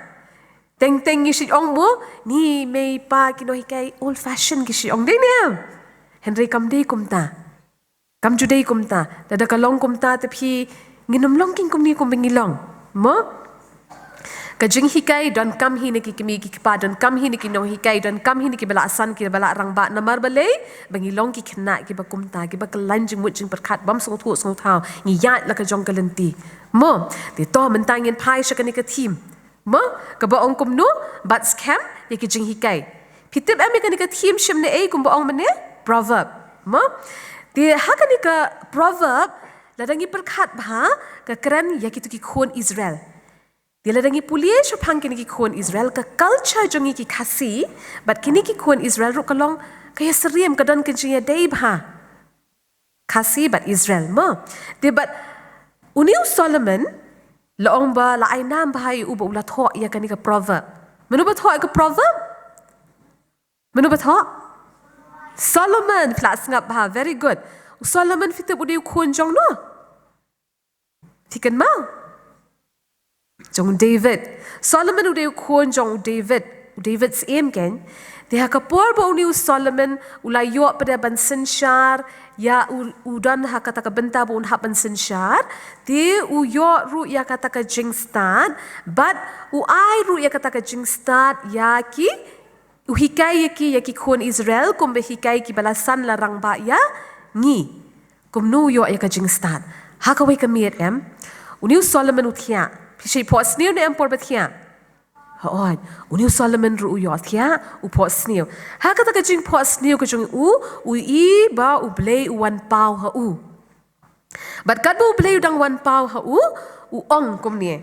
Teng teng ngi shu ong mo, ni mei pa ki nonghikai old fashion ki shu ong, dei ne em? Hynrei kam dei kumta. Kam ju dei kumta, lada ka long kumta te phi ngin ym long king kumne kumba ngi long. Mo? Ka jinghikai donkam hi na ki kmie ki kpa, donkam hi na ki nonghikai, donkam hi na kiba la san kiba la rangbah, namar balei? Ba ngi long ki khynnah kiba kumta, kiba khlaiñ jingmut jingpyrkhat, bym sngewthuh sngewthaw, ngi ïaid la ka jong ka lynti. Mo? Te to mynta ngin phai sha kane ka theme. Mo, kaba ong kumno, bad skhem ïa ki jinghikai. Phi tip em ïa kane ka theme shim na ei, kumba ong mynne? Proverb. Mo? Te ha kane ka proverb, lada ngi pyrkhat bha, ka kren ïa kito ki khun Israel. Te lada ngi pule shaphang kine ki khun Israel, ka culture jong ngi ki Khasi, bad kine ki khun Israel ruh ka long ka ïasyriem, ka don ka jingïadei bha. Khasi bad Israel, mo. Te bad une u Solomon, la ong ba la ai nam bha ïa u ba u la thoh ïa kane ka proverb. Mano ba thoh ïa ka proverb? Mano ba thoh? Solomon, phi la sngap bha, very good. U Solomon phi tip u dei u khun jong no? Phi kynmaw? Jong u David. Solomon u dei u khun jong u David. U David syiem kein. Te ha ka por ba une u Solomon u la ïoh pat de ban synshar, ïa u, u don ha kata ka bynta ba un hap ban synshar. Te u ïoh ruh ïa kata ka jingstad. Bad u ai ruh ïa kata ka jingstad ïa ki, u hikai ïa ki, ïa ki khun Israel, kumba hikai kiba la san la rangbah ïa ngi. Kumno u ïoh ïa ka jingstad? Ha kawei ka miet em, une u Solomon u thiah. Phi shait phohsniew ne em por ba thiah? Hooid, une u Solomon ruh u ïohthiah, u phohsniew. Ha kata ka jingphohsniew ka jong u, u ïohi ba U Blei u wan paw ha u. Bad katba U Blei u dang wan paw ha u, u ong kumne: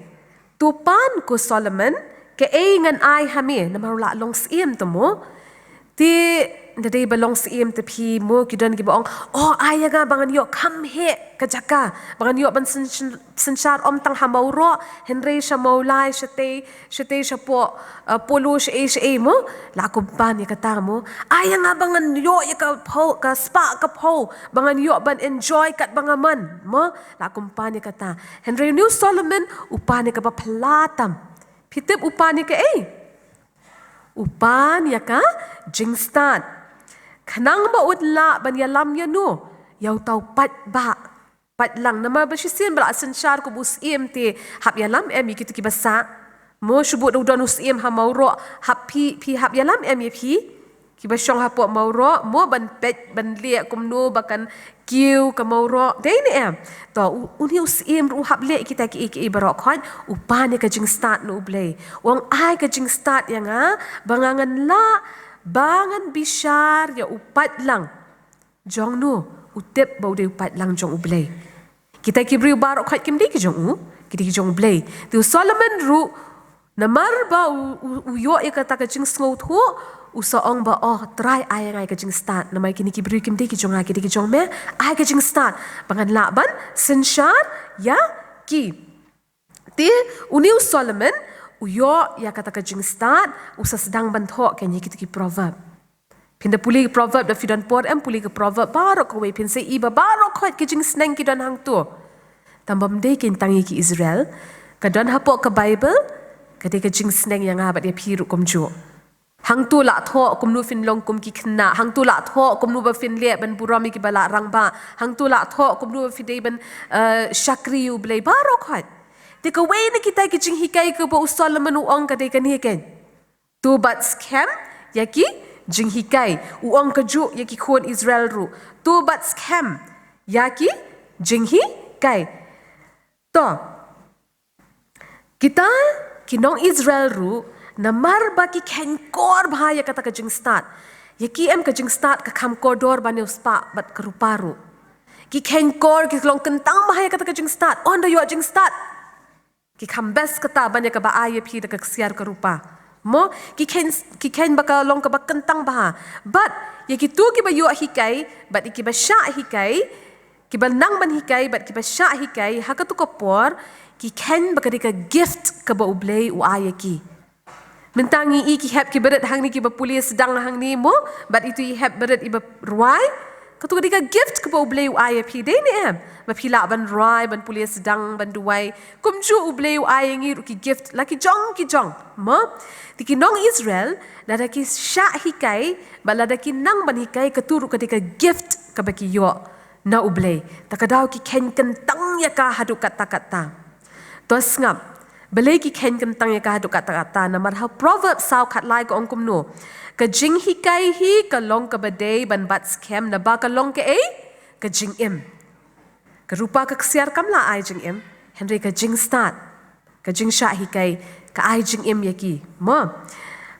To pan ko Solomon, kaei ngan ai ha me, namar u la long syiem te mo. Te, ynda dei ba long syiem te phi mo, ki don kiba ong, oh, ai ïa nga ba ngan ïoh kham heh ka jaka, ba ngan ïoh ban syn-, syn-, synshar ym tang ha Mawroh, hynrei sha Mawlai, shatei, shatei shapoh, uh, Polo, shaei shaei mo, la kum pan ïa kata mo. Ai ïa nga ba ngan ïoh ïa ka phew, ka spah ka phew, ba ngan ïoh ban enjoy katba nga mon mo, la kum pan ïa kata. Hynrei une u Solomon u pan ïa kaba phylla tam. Phi tip u pan ïa kaei? U pan ïa ka jingstad. Khnang ba un lah ban ïalam ïano? Ïa uta u paidbah, paidlang. Namar ba shisien ba la synshar kum u syiem te hap ïalam em ïa kito kiba sah? Mo, shu bud u don u syiem ha Mawroh, hap phi, phi hap ïalam em ïa phi? Kiba shong hapoh Mawroh, mo, ban peit, ban leh kumno ba kan kiew ka Mawroh, dei ne em? To, u, une u syiem ruh u hap leh kita kiei kiei baroh khoit, u pan ïa ka jingstad na U Blei. U ong ai ka jingstad ïa nga, ba nga ngan lah, ba ngan bishar ïa u paidlang. Jong no, u tip ba u dei u paidlang jong U Blei. Kita ki briew baroh khoit kim dei ki jong u, ki dei ki jong U Blei. Te u Solomon ruh, namar ba u, u, u ïoh ïa kata ka jingsngewthuh, u sa ong ba, oh, Trai ai ïa nga ïa ka jingstad, namar kine ki briew kim dei ki jong nga, ki dei ki jong me, ai ka jingstad, ba ngan lah ban synshar ïa ki. Te, une u Solomon, u ïoh ïa kata ka jingstad, u sa sdang ban thoh kein ïa kito ki proverb. Phin da pule Proverb, da phi don por em pule ka Proverb baroh kawei, phin sa ïohi ba baroh khoit ki jingsneng ki don hangto. Tang bym dei kein tang ïa ki Israel, ka don hapoh ka Baibl, ka dei ka jingsneng ïa nga bad ïa phi ruh kumjuh. Hangto la thoh kumno phin long kum ki khynnah, hangto la thoh kumno ba phin leh ban burom ïa kiba la rangbah, hangto la thoh kumno ba phi dei ban, eh, shakri U Blei, baroh khoit. Te kawei na kita ki jinghikai kaba u Solomon u ong ka dei kane kein. To bat skhem ïa ki jinghikai. U ong kajuh ïa ki khun Israel ruh. To bat skhem ïa ki jinghikai. To. Kita ki nong Israel ruh, namar ba ki kheiñkor bha ïa kata ka jingstad. Ïa ki em ka jingstad ka kham kordor ban ïa u spah bad ka rupa ruh. Ki kheiñkor, ki long kyntang bha ïa kata ka jingstad. Ynda ïoh jingstad, ki kham best kata ban ïa kaba ai ïa phi da ka ksiar ka rupa. Mo, ki kheiñ, ki kheiñ ba ka long kaba kyntang bha. Bad ïa kito kiba ïoh hikai bad ïa kiba shah hikai, kiba nang ban hikai bad kiba shah hikai, ha kato ka por, ki kheiñ ba ka dei ka gift kaba U Blei u ai ïa ki. Mynta ngi i ki hep kiba rit hangne kiba pule sdang hangne mo, bad ito i hep ba rit iba rwai. Kato ka dei ka gift kaba U Blei u ai ïa phi, dei ne em? Ba phi lah ban rwai, ban pule sdang, ban duwai. Kumjuh U Blei u ai ïa ngi ruh ki gift, la ki jong ki jong. Mo? Te ki nong Israel, lada ki shah hikai, bad lada ki nang ban hikai, kato ruh ka dei ka gift kaba ki ïoh na U Blei. Ta ka daw ki kheiñ kyntang ïa ka haduh katta katta. To sngap. Balei ki kheiñ kyntang ïa ka haduh katta katta? Namar ha Proverb saw khatlai ka ong kumno: Ka jinghikai hi ka long kaba dei ban bat skhem, naba ka long kaei? Ka jingim. Ka rupa ka ksiar kam lah ai jingim, hynrei ka jingstad, ka jingshah hikai, ka ai jingim ïa ki. Mo?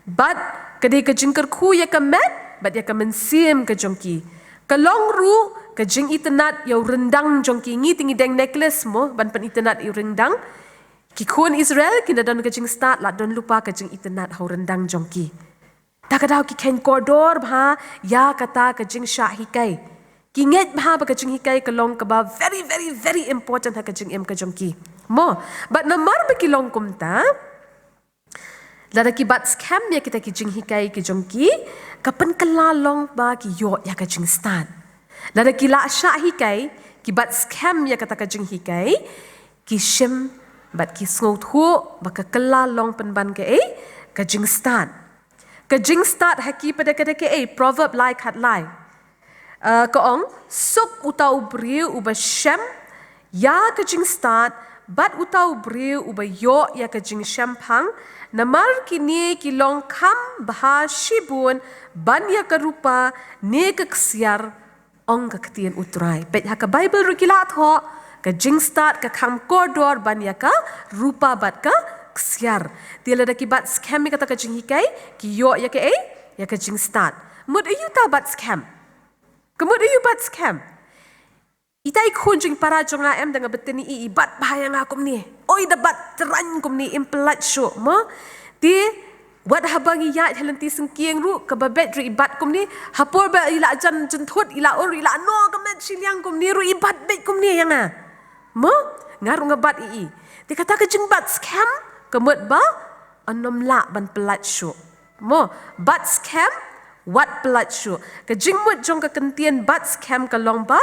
Bad ka dei ka jingkyrkhu ïa ka met bad ïa ka mynsiem ka jong ki. Ka long ruh ka jingitynnad ïa u ryndang jong ki. Ngi te ngi deng necklace mo, ban pynitynnad ïa u ryndang. Ki khun Israel kin da don ka jingstad, la don lypa ka jingitynnad ha u ryndang jong ki. Ta ka daw ki kheiñ kordor bha ïa kata ka jingshah hikai. Ki ngeit bha ba ka jinghikai ka long kaba very, very, very important ha ka jingim ka jong ki. Mo, bad namar ba ki long kumta, lada ki bat skhem ïa kita ki jinghikai ki jong ki, ka pynkylla long ba ki ïoh ïa ka jingstad. Lada ki la shah hikai, ki bat skhem ïa kata ka jinghikai, ki shim bad ki sngewthuh ba ka kylla long pynban kaei? Ka jingstad. Ka jingstad ha ki pat ka dei kaei? Proverb lai khatlai. Uh, ka ong, suk uta u briew uba shem ïa ka jingstad, bad uta u briew uba ïoh ïa ka jingshemphang, namar kine ki long kham bha shibun ban ïa ka rupa ne ka ksiar, ong ka ktien U Trai. Peit ha ka Baibl ruh ki la thoh, Ka jingstad ka kham kordor ban ïa ka rupa bad ka ksiar. Te lada ki bat skhem ïa kata ka jinghikai, ki ïoh ïa kaei? Ïa ka jingstad. Mut aïu ta bat skhem? Ka mut aïu bat skhem? Ita i khun jong i para jong nga em, da nga bteng i, i bat bha ïa nga kumne. Oi, da bat tyraiñ kumne, im pyllait shuh, mo? Te wat haba ngi ïaid ha lynti syngkien ruh, kaba beit ruh i bat kumne. Ha por ba i la jan jynthut, i la ur, i la noh ka met shiliang kumne ruh i bat beit kumne ïa nga. Mo? Nga ruh nga bat i i. Te kata ka jingbat skhem, ka mut ba yn ym lah ban pyllait shuh. Mo, bat skhem, wat pyllait shuh. Ka jingmut jong ka kyntien bat skhem ka long ba,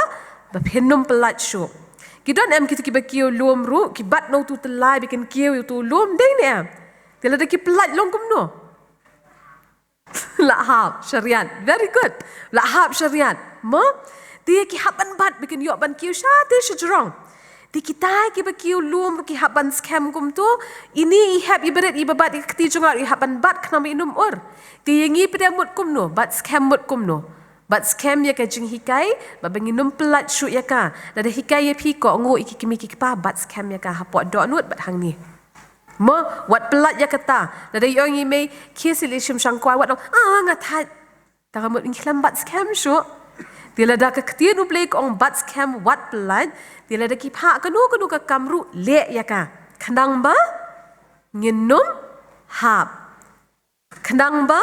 ba phin ym pyllait shuh. Ki don em kito kiba kiew lum ruh, ki bat na uto u tyllai ba kin kiew ïa uto u lum, dei ne em? Te lada ki pyllait long kumno? La hap shariat. Very good. La hap shariat. Mo? Te ki hap ban bat ba kin ïoh ban kiew shatei shajrong. Te kitai kiba kiew lum ruh ki hap ban skhem kumto. Ini i hep i barit iba bat ïa ka kti jong nga ruh i hap ban bat khnang ba in ym ur. Te ïa ngi pat de mut kumno, bat skhem mut kumno? Bat skhem ïa ka jinghikai, ba ba ngin ym pyllait shuh ïa ka. Lada hikai ïa phi, kohnguh ïa ki kmie ki kpa, bat skhem ïa ka, hapoh dohnud bad hangne. Mo, wat pyllait ïa kata. Lada i ong i mei, khie seh leit shim shangkwai, wat ong, ah, nga thait. Tang ka mut ngi khlem bat skhem shuh. Te lada ka ktien U Blei ka ong bat skhem, wat pyllait. Te lada ki phah kano kano ka kam ruh, leh ïa ka. Khnang ba ngin ym hap. Khnang ba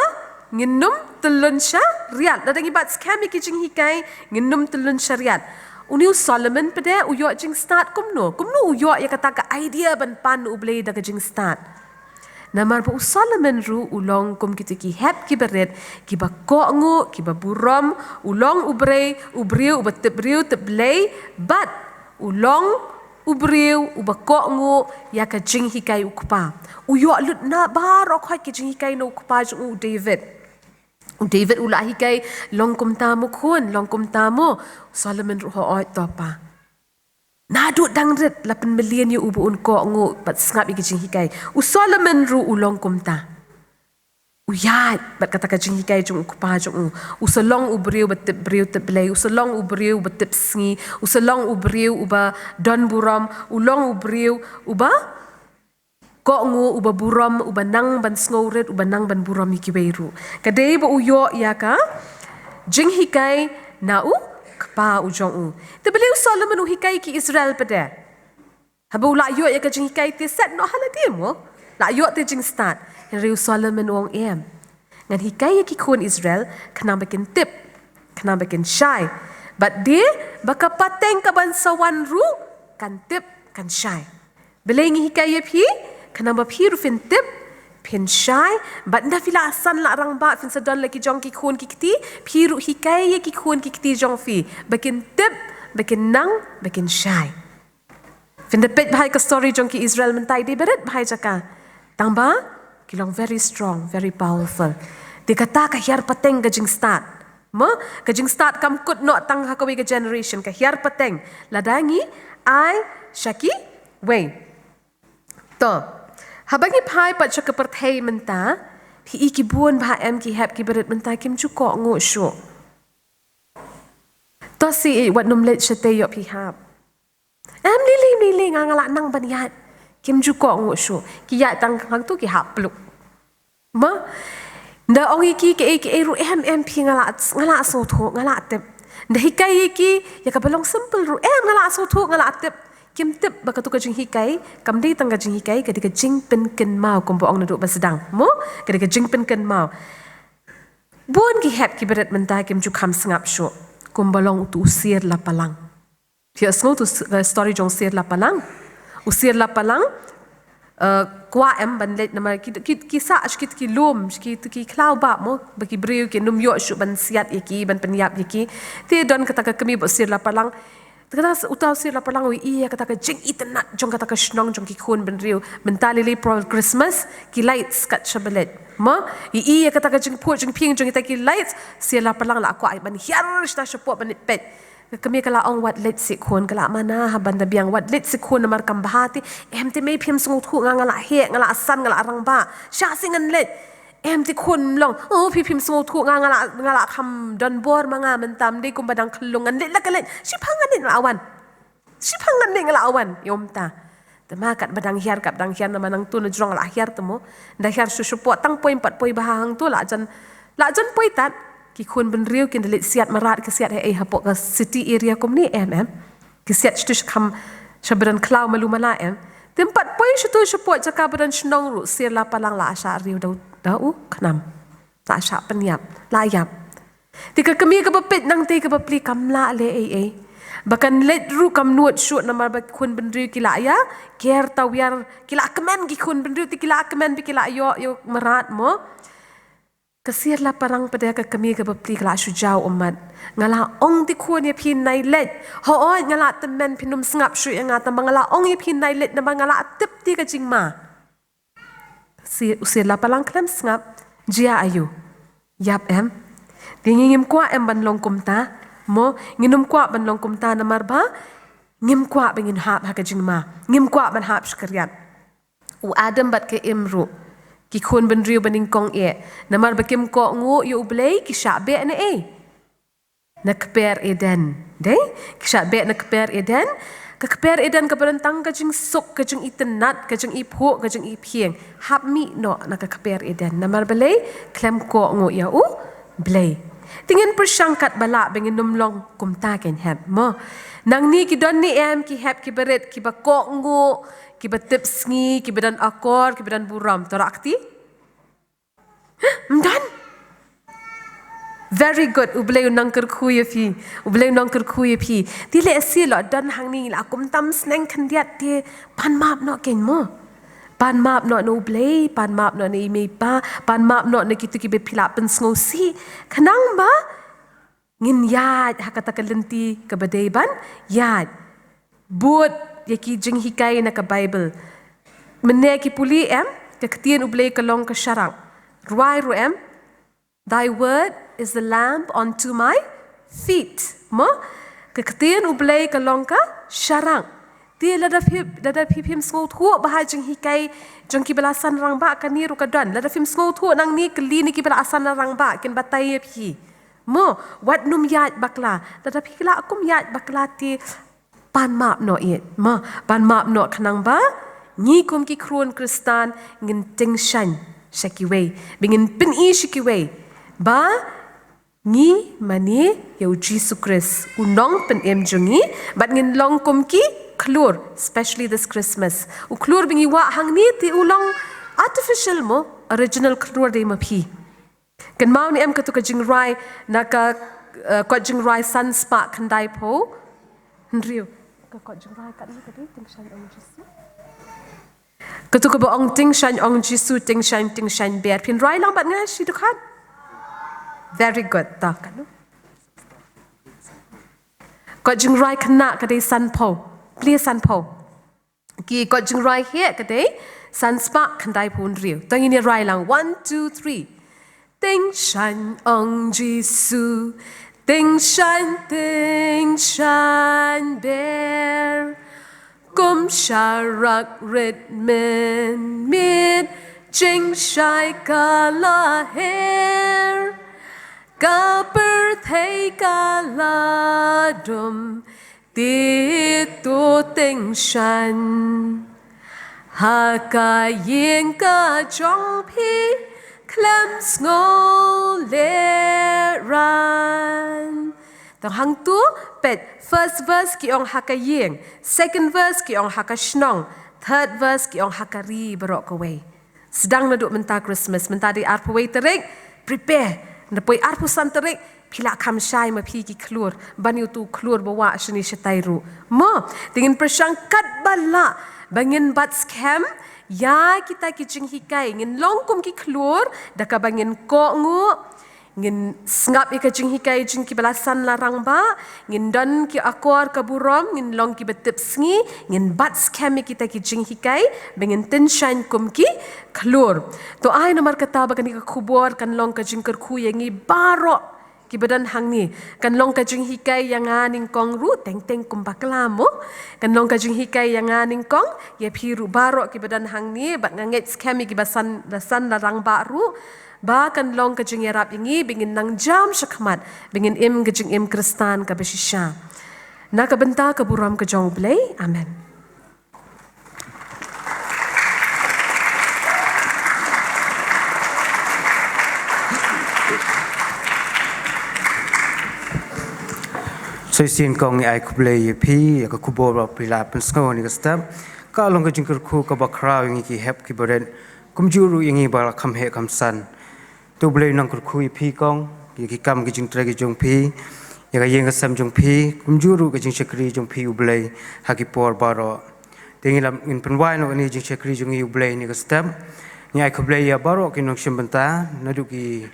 ngin ym tyllun shariat. Lada ngi bat skhem ïa ki jinghikai, ngin ym tyllun shariat. Une u Solomon pat de u ïoh jingstad kumno? Kumno u ïoh ïa kata ka idea ban pan na U Blei da ka jingstad? Namar ba u Solomon ruh u long kum kito ki hep ki barit, kiba kohnguh, kiba burom, u long u briew, u briew uba tip briew tip Blei, bad u long u briew uba kohnguh ïa ka jinghikai u kpa. U ïoh lut na baroh khoit ka jinghikai na u kpa jong u, u David. U David u la hikai, long kumta mo khun, long kumta mo. U Solomon ruh hooid to pa. Naduh dang rit la pynmlien ïa u ba un kohnguh bad sngap ïa ka jinghikai. U Solomon ruh u long kumta. U ïaid bad kata ka jinghikai jong u kpa jong u. U sa long u briew ba tip briew tip Blei, u sa long u briew ba tip sngi, u sa long u briew uba don burom, u long u briew uba kohnguh, uba burom, uba nang ban sngewrit, uba nang ban burom ïa kiwei ruh. Ka dei ba u ïoh ïa ka jinghikai na u kpa u jong u. Te balei u Solomon u hikai ki Israel pat de? Haba u la ïoh ïa ka jinghikai te set noh ha lade mo. La ïoh te jingstad. Hynrei u Solomon u ong em. Ngan hikai ïa ki khun Israel, khnang ba kin tip, khnang ba kin shai. Bad de, ba ka pateng kaban sa wan ruh, kan tip, kan shai. Balei ngi hikai ïa phi, khnang ba phi ruh phin tip, phin shai, bad ynda phi la san la rangbah, phin sa don la ki jong ki khun ki kti, phi ruh hikai ïa ki khun ki kti jong phi, ba kin tip, ba kin nang, ba kin shai. Phin da peit bha ïa ka story jong ki Israel mynta, i dei barit bha ïa jaka. Tang ba ki long very strong, very powerful. Te kata ka hiar pateng ka jingstad. Mo, ka jingstad kam kut noh tang ha kawei ka generation, ka hiar pateng. Lada ngi ai sha kiwei. To, haba ngi phai pat sha ka pyrthei mynta, phi i ki bun bha em ki hep ki barit mynta kim ju kohnguh shuh. To si i wat nym leit shatei ïoh phi hap. Em lili lili nga nga la nang ban ïaid. Kim ju kohnguh shuh. Ki ïaid tang hangto ki hap pluk. Mo? Nda ong ïa ki kaei kaei ruh em em phi nga la, nga la sngewthuh, nga la tip. Nda hikai ïa ki ïa kaba long simple ruh em nga la sngewthuh, nga la tip. Kim tip ba kato ka jinghikai kam dei tang ka jinghikai, ka dei ka jingpynkynmaw kumba ong naduh ba sdang. Mo? Ka dei ka jingpynkynmaw. Bun ki hep ki barit mynta kim ju kham sngap shuh. Kumba long uto u Sier Lapalang. Phi ïohsngew uto u s-, eh, story jong u Sier Lapalang. U Sier Lapalang, eh, kwah em ban leit namar ki, ki, ki sah sha kito ki lum, sha kito ki khlaw bah mo, ba ki briew kin ym ïoh shuh ban siat ïa ki, ban pynïap ïa ki. Te don kata ka kmie bad u Sier Lapalang. Te kata s-, uta u Sier Lapalang u ïohi ïa kata ka jingitynnad jong kata ka shnong jong ki khun bynriew. Mynta lili por Christmas, ki lights kat shaba leit. Mo, ïohi ïa kata ka jingphuh jingphieng jong kita ki lights, u Sier Lapalang la kwah ban hiar shata shapoh ban leit peit. Ka kmie ka la ong wat leit seh khun, ka la mana ha ban da biang, wat leit seh khun namar kam bha te. Em te mei phim sngewthuh nga, nga la heh, nga la san, nga la rangbah. Sha seh ngan leit. Em te khun mlong. Oh, phi phim sngewthuh nga, nga la, nga la kham don bor ma nga mynta, ym dei kumba dang khyllung, ngan leit la ka leit. Shipang ngan leit la wan. Shi pang ngan ne nga la wan ïa u mynta. Te ma kat ba dang hiar, kat ba dang hiar namar nangtu na jrong la hiar te mo. Da hiar shu shu poi tang poi, em pat poi bha hangtu, la jan, la jan poi tat. Ki khun bynriew kin da leit siat mrad, ki siat haei hapoh ka city area kumne, em, em. Ki siat shu tu shu kham sha ba don khlaw malu mala, em. Te em pat poi shu tu shu poi jaka ba don shnong ruh, sir la palang la shah riew da u, da u khnam. La shah pynïap, la ïap. Te ka kmie kaba peit nangtei kaba plie kam lah leh ei ei. Ba kan leit ruh kam nud shuh namar ba ki khun bynriew ki la ïa ker tawiar, ki la kmen ki khun bynriew te ki la kmen ba ki la ïoh ïa u mrad mo. Ka sir la palang pat da ka kmie kaba plie ka la shu jaw ummat. Nga la ong te khun ïa phi nai leit. Hooid nga la tymmen phin ym sngap shuh ïa nga, tangba nga la ong ïa phi nai leit namar nga la tip te ka jingma. Si, u sir la palang khlem sngap, jia aïu? Ïap em. Te ngi ngim kwah em ban long kumta, mo, ngin ym kwah ban long kumta namar ba ngim kwah ba ngin hap ha ka jingma, ngim kwah ban hap shkriat. U Adam bad ka Im ruh, ki khun bynriew ba nyngkong eh, namar ba kim kohnguh ïa U Blei ki shah beh na ei? Na kper Eden. Dei? Ki shah beh na kper Eden. Ka kper Eden kaba don tang ka jingsuk, ka jingitynnad, ka jingiphuh, ka jingiphieng. Hap mih noh na ka kper Eden. Namar balei? Khlem kohnguh ïa U Blei. Te ngin pyrshang katba lah ba ngin ym long kumta, kein hep mo. Nangne ki don ne em ki hep kiba rit, kiba kohnguh, kiba tip sngi, kiba don akor, kiba don burom. To rah kti? Ym don? Very good. U Blei u nang kyrkhu ïa phi. U Blei u nang kyrkhu ïa phi. Te lehse la don hangne la kumta ym sneng khyndiat te pan map noh, kein mo. Pan map noh na U Blei, pan map noh na i mei i pa, pan map noh na kito kiba phi la pynsngewsih. Khnang ba ngin ïaid ha kata ka lynti kaba dei ban ïaid. Bud ïa ki jinghikai na ka Baibl. Mynne ki pule em, ka ktien U Blei ka long ka sharak. Rwai ruh em, "Thy word is a lamp unto my feet." Mo? Ka ktien U Blei ka long ka sharak. Te lada phi, lada phi phim sngewthuh bha ha jinghikai jong kiba la san rangbah, kane ruh ka don. Lada phim sngewthuh nangne, kylli na kiba la san rangbah, kin batai ïa phi. Mo, wat nym ïaid bakla. Lada phi la kum ïaid bakla te pan map noh ïa. Mo, pan map noh khnang ba ngi kum ki khun Khristan ngin tyngshaiñ sha kiwei. Ba ngin pyni sha kiwei ba ngi mane ïa U Jisu Khrist, U Nongpynim jong ngi, bad ngin long kum ki khlur, especially this Christmas. U khlur ba ngi wah hangne te u long artificial mo, original khlur dei ma phi. Kynmaw ne em katu ka jingrwai na ka, eh, kot jingrwai san spah khyndai phew hynriew. Ka kot jingrwai katne ka dei, Tyngshaiñ Ong Jisu. Katu kaba ong Tyngshaiñ Ong Jisu, tyngshaiñ, tyngshaiñ ber. Phin rwai lang bad nga shi dkhot. Very good. Ta katno? Kot jingrwai khynnah ka dei san phew. Plie san phew. Ki kot jingrwai heh ka dei san spah khyndai phew hynriew. To ngin ïa rwai lang. One, two, three. Tyngshaiñ Ong Jisu, tyngshaiñ, tyngshaiñ ber. Kum sharak rit mynmiet, jingshai ka la her. Ka pyrthei ka la dum, te to tyngshaiñ. Ha ka ïing ka jong phi khlem sngewlehrain. Tang hangtu, peit, first verse ki ong ha ka ïing, second verse ki ong ha ka shnong, third verse ki ong ha ka ri baroh kawei. Sdang naduh mynta Christmas, mynta dei arphew wei tarik, prepare. Na poi arphew san tarik, phi lah kham shai ma phi ki khlur, ban ïa utu u khlur ba wah shane shatai ruh. Mo, te ngin pyrshang katba lah ba ngin bat skhem ïa kita ki jinghikai, ngin long kum ki khlur da kaba ngin kohnguh, ngin sngap ïa ka jinghikai jong kiba la san la rangbah, ngin don ki akor ka burom, ngin long kiba tip sngi, ngin bat skhem ïa kita ki jinghikai, ba ngin tyngshaiñ kum ki khlur. To ai namar kata ba kane ka khubor kan long ka jingkyrkhu ïa ngi baroh kiba don hangne. Kan long ka jinghikai ïa nga nyngkong ruh, teng teng kum bakla mo. Kan long ka jinghikai ïa nga nyngkong, ïa phi ruh baroh kiba don hangne, bad nga ngeit skhem ïa kiba san, la san la rangbah ruh. Ba kan long ka jingïarap ïa ngi, ba ngin nang jam shakhmat, ba ngin im ka jingim Khristan kaba shisha. Na ka bynta ka burom ka jong U Blei. Amen. Shisien kong ngi ai khublei ïa phi ïa ka khubor ba phi la pynsngew ha kane ka step. Ka long ka jingkyrkhu kaba khraw ïa ngi ki hep ki barit, kumjuh ruh ïa ngi ba la kham heh kham san. To U Blei un nang kyrkhu ïa phi kong, ïa ki kam ki jingtrei ki jong phi, ïa ka ïing ka sem jong phi, kumjuh ruh ka jingshakri jong phi U Blei ha ki por baroh. Te ngin lam, ngin pynwai noh ïa ka jingshakri jong ngi U Blei ha kane ka step. Ngi ai khublei ïa baroh ki nongshim bynta, naduh ki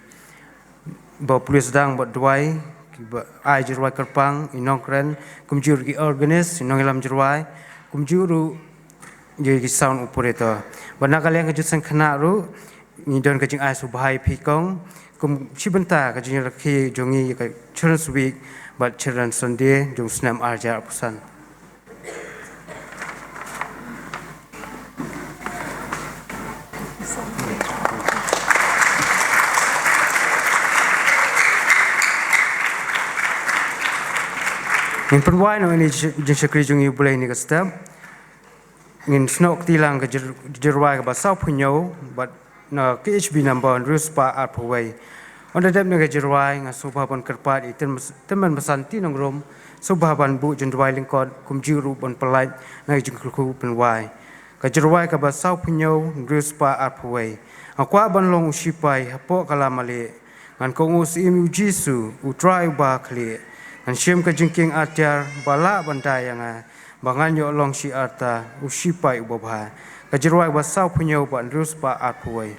ba pule sdang bad duwai, ki ba ai jingrwai kyrpang, i nongkren, kumjuh ruh ki organist, i nongïalam jingrwai, kumjuh ruh ïa ki sound operator. Bad na ka liang ka jingïaseng khynnah ruh, ngi don ka jingai sngewbha ïa phi kong, kum shi bynta ka jingrakhe jong ngi ïa ka Children's Week bad Children's Sunday jong u snem ar hajar arphew san. Ngin pynwai noh ïa ka jingshakri jong ngi U Blei ha kane ka step. Ngin snoh kti lang ka jir-, jingrwai kaba sawphew hynñiew bad na K H B number hynriew spah arphew wei. Ynda dep ïa ka jingrwai nga sngewbha ban kyrpad ïa i tymmen basan T. Nongrum, sngewbha ban buh jingrwai lyngkot, kumjuh ruh ban pyllait na ka jingkyrkhu pynwai. Ka jingrwai kaba sawphew hynñiew, hynriew spah arphew wei. Nga kwah ban long u shipai hapoh ka lama lieh. Ngan kohnguh syiem ïa u Jisu, U Trai uba khlieh. Ngan shim ka jingkieng atiar ba lah ban da ïa nga, ba ngan ïoh long shi arta u shipai uba bha. Ka jingrwai ba sawphew hynñiew bad hynriew spah arphew wei.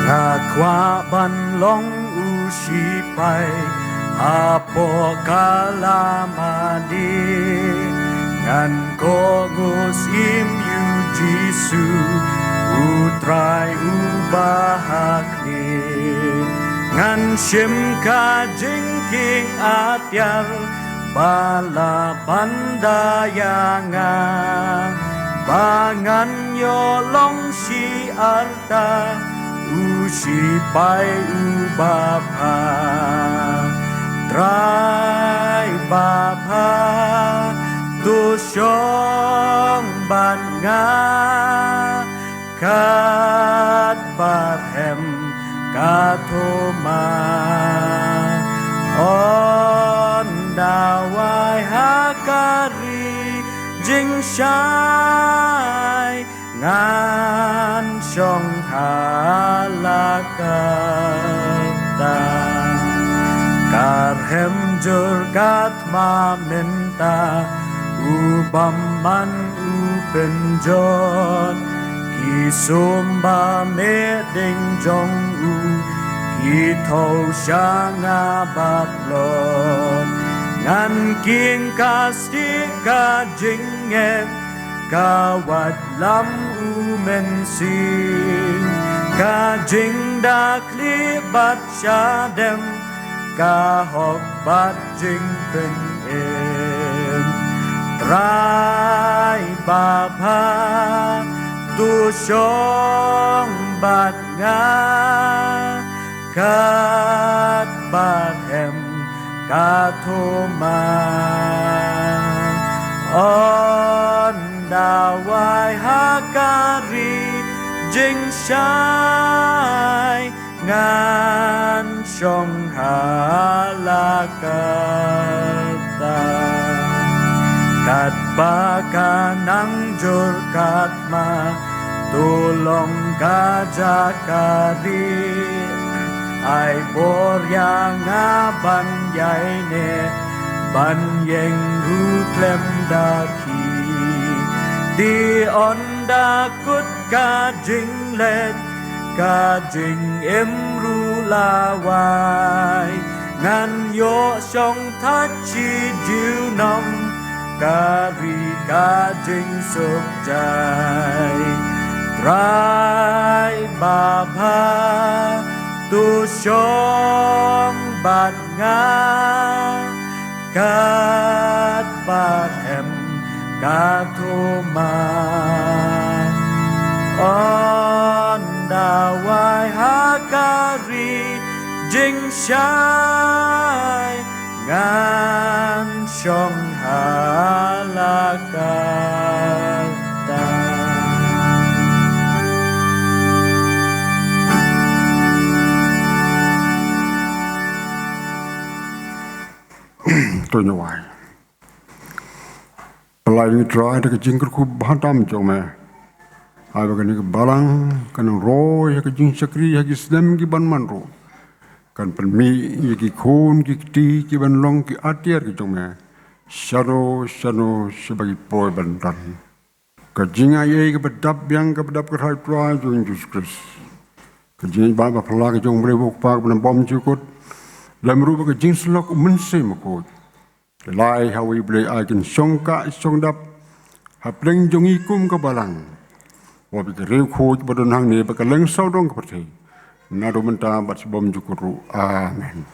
Nga kwah ban long u shipai hapoh ka lama lieh. Ngan kohnguh syiem ïa u Jisu, U Trai uba ha khlieh. Ngan shim ka jingkieng atiar ba lah ban da ïa nga, ba ngan ïoh long shi arta u shipai uba bha. Trai babha, to shong bad nga katba rhem ka thma. Ynda wai ha ka ri jingshai, ngan shong ha la ka rta. Ka rhem jur ka thma mynta, u bymman u pynjot. Ki sum ba mih ding jong u, ki thew sha nga bad lut. Ngan kieng ka stieh ka jingngeit, ka wait lam u mynsiem, ka jingda khlieh bad shadem, ka hok bad jingpynim. Trai babha, to shong bad nga katba rhem ka thma. Ynda wai ha ka ri jingshai, ngan shong ha la ka rta. Katba ka nang jur ka thma, to long ka jaka rieh. Ai bor ïa nga ban ïaineh, ban ïeng ruh khlem da khih. Te ynda kut ka jingleit, ka jingim ruh la wai, ngan ïoh shong thait shi junom, ka ri ka jingsuk jai. Trai babha, to shong bad nga Katba em ka thuma, ynda wai ha ka ri jingshai, ngan shong ha la ka ktar. To ngin wai. Pynlait ïa ngi Trai da ka jingkyrkhu ba ha tam jong me. Ai ba kane ka balang kan roi ha ka jingshakri ha ki snem ki ban man ruh. Kan pynmih ïa ki khun ki kti ki ban long ki atiar ki jong me. Shano shano sha ba ki poi ban don. Ka jingai ei kaba dap biang kaba dap kyrhai Trai jong ngi Jisu Khrist. Ka jingïeit ba phylla ka jong u Blei u Kpa kaba nang bymjukut. Lem ruh bad ka jingsyllok u Mynsiem Bakhuid. Lai ha u Blei ai kin shong kah shong dap hapdeng jong ngi kum ka balang. Wat ïa ka riewkhuid ba don hangne bad ka lyngsawdong ka pyrthei. Naduh mynta bad sha bymjukut ruh. Amen.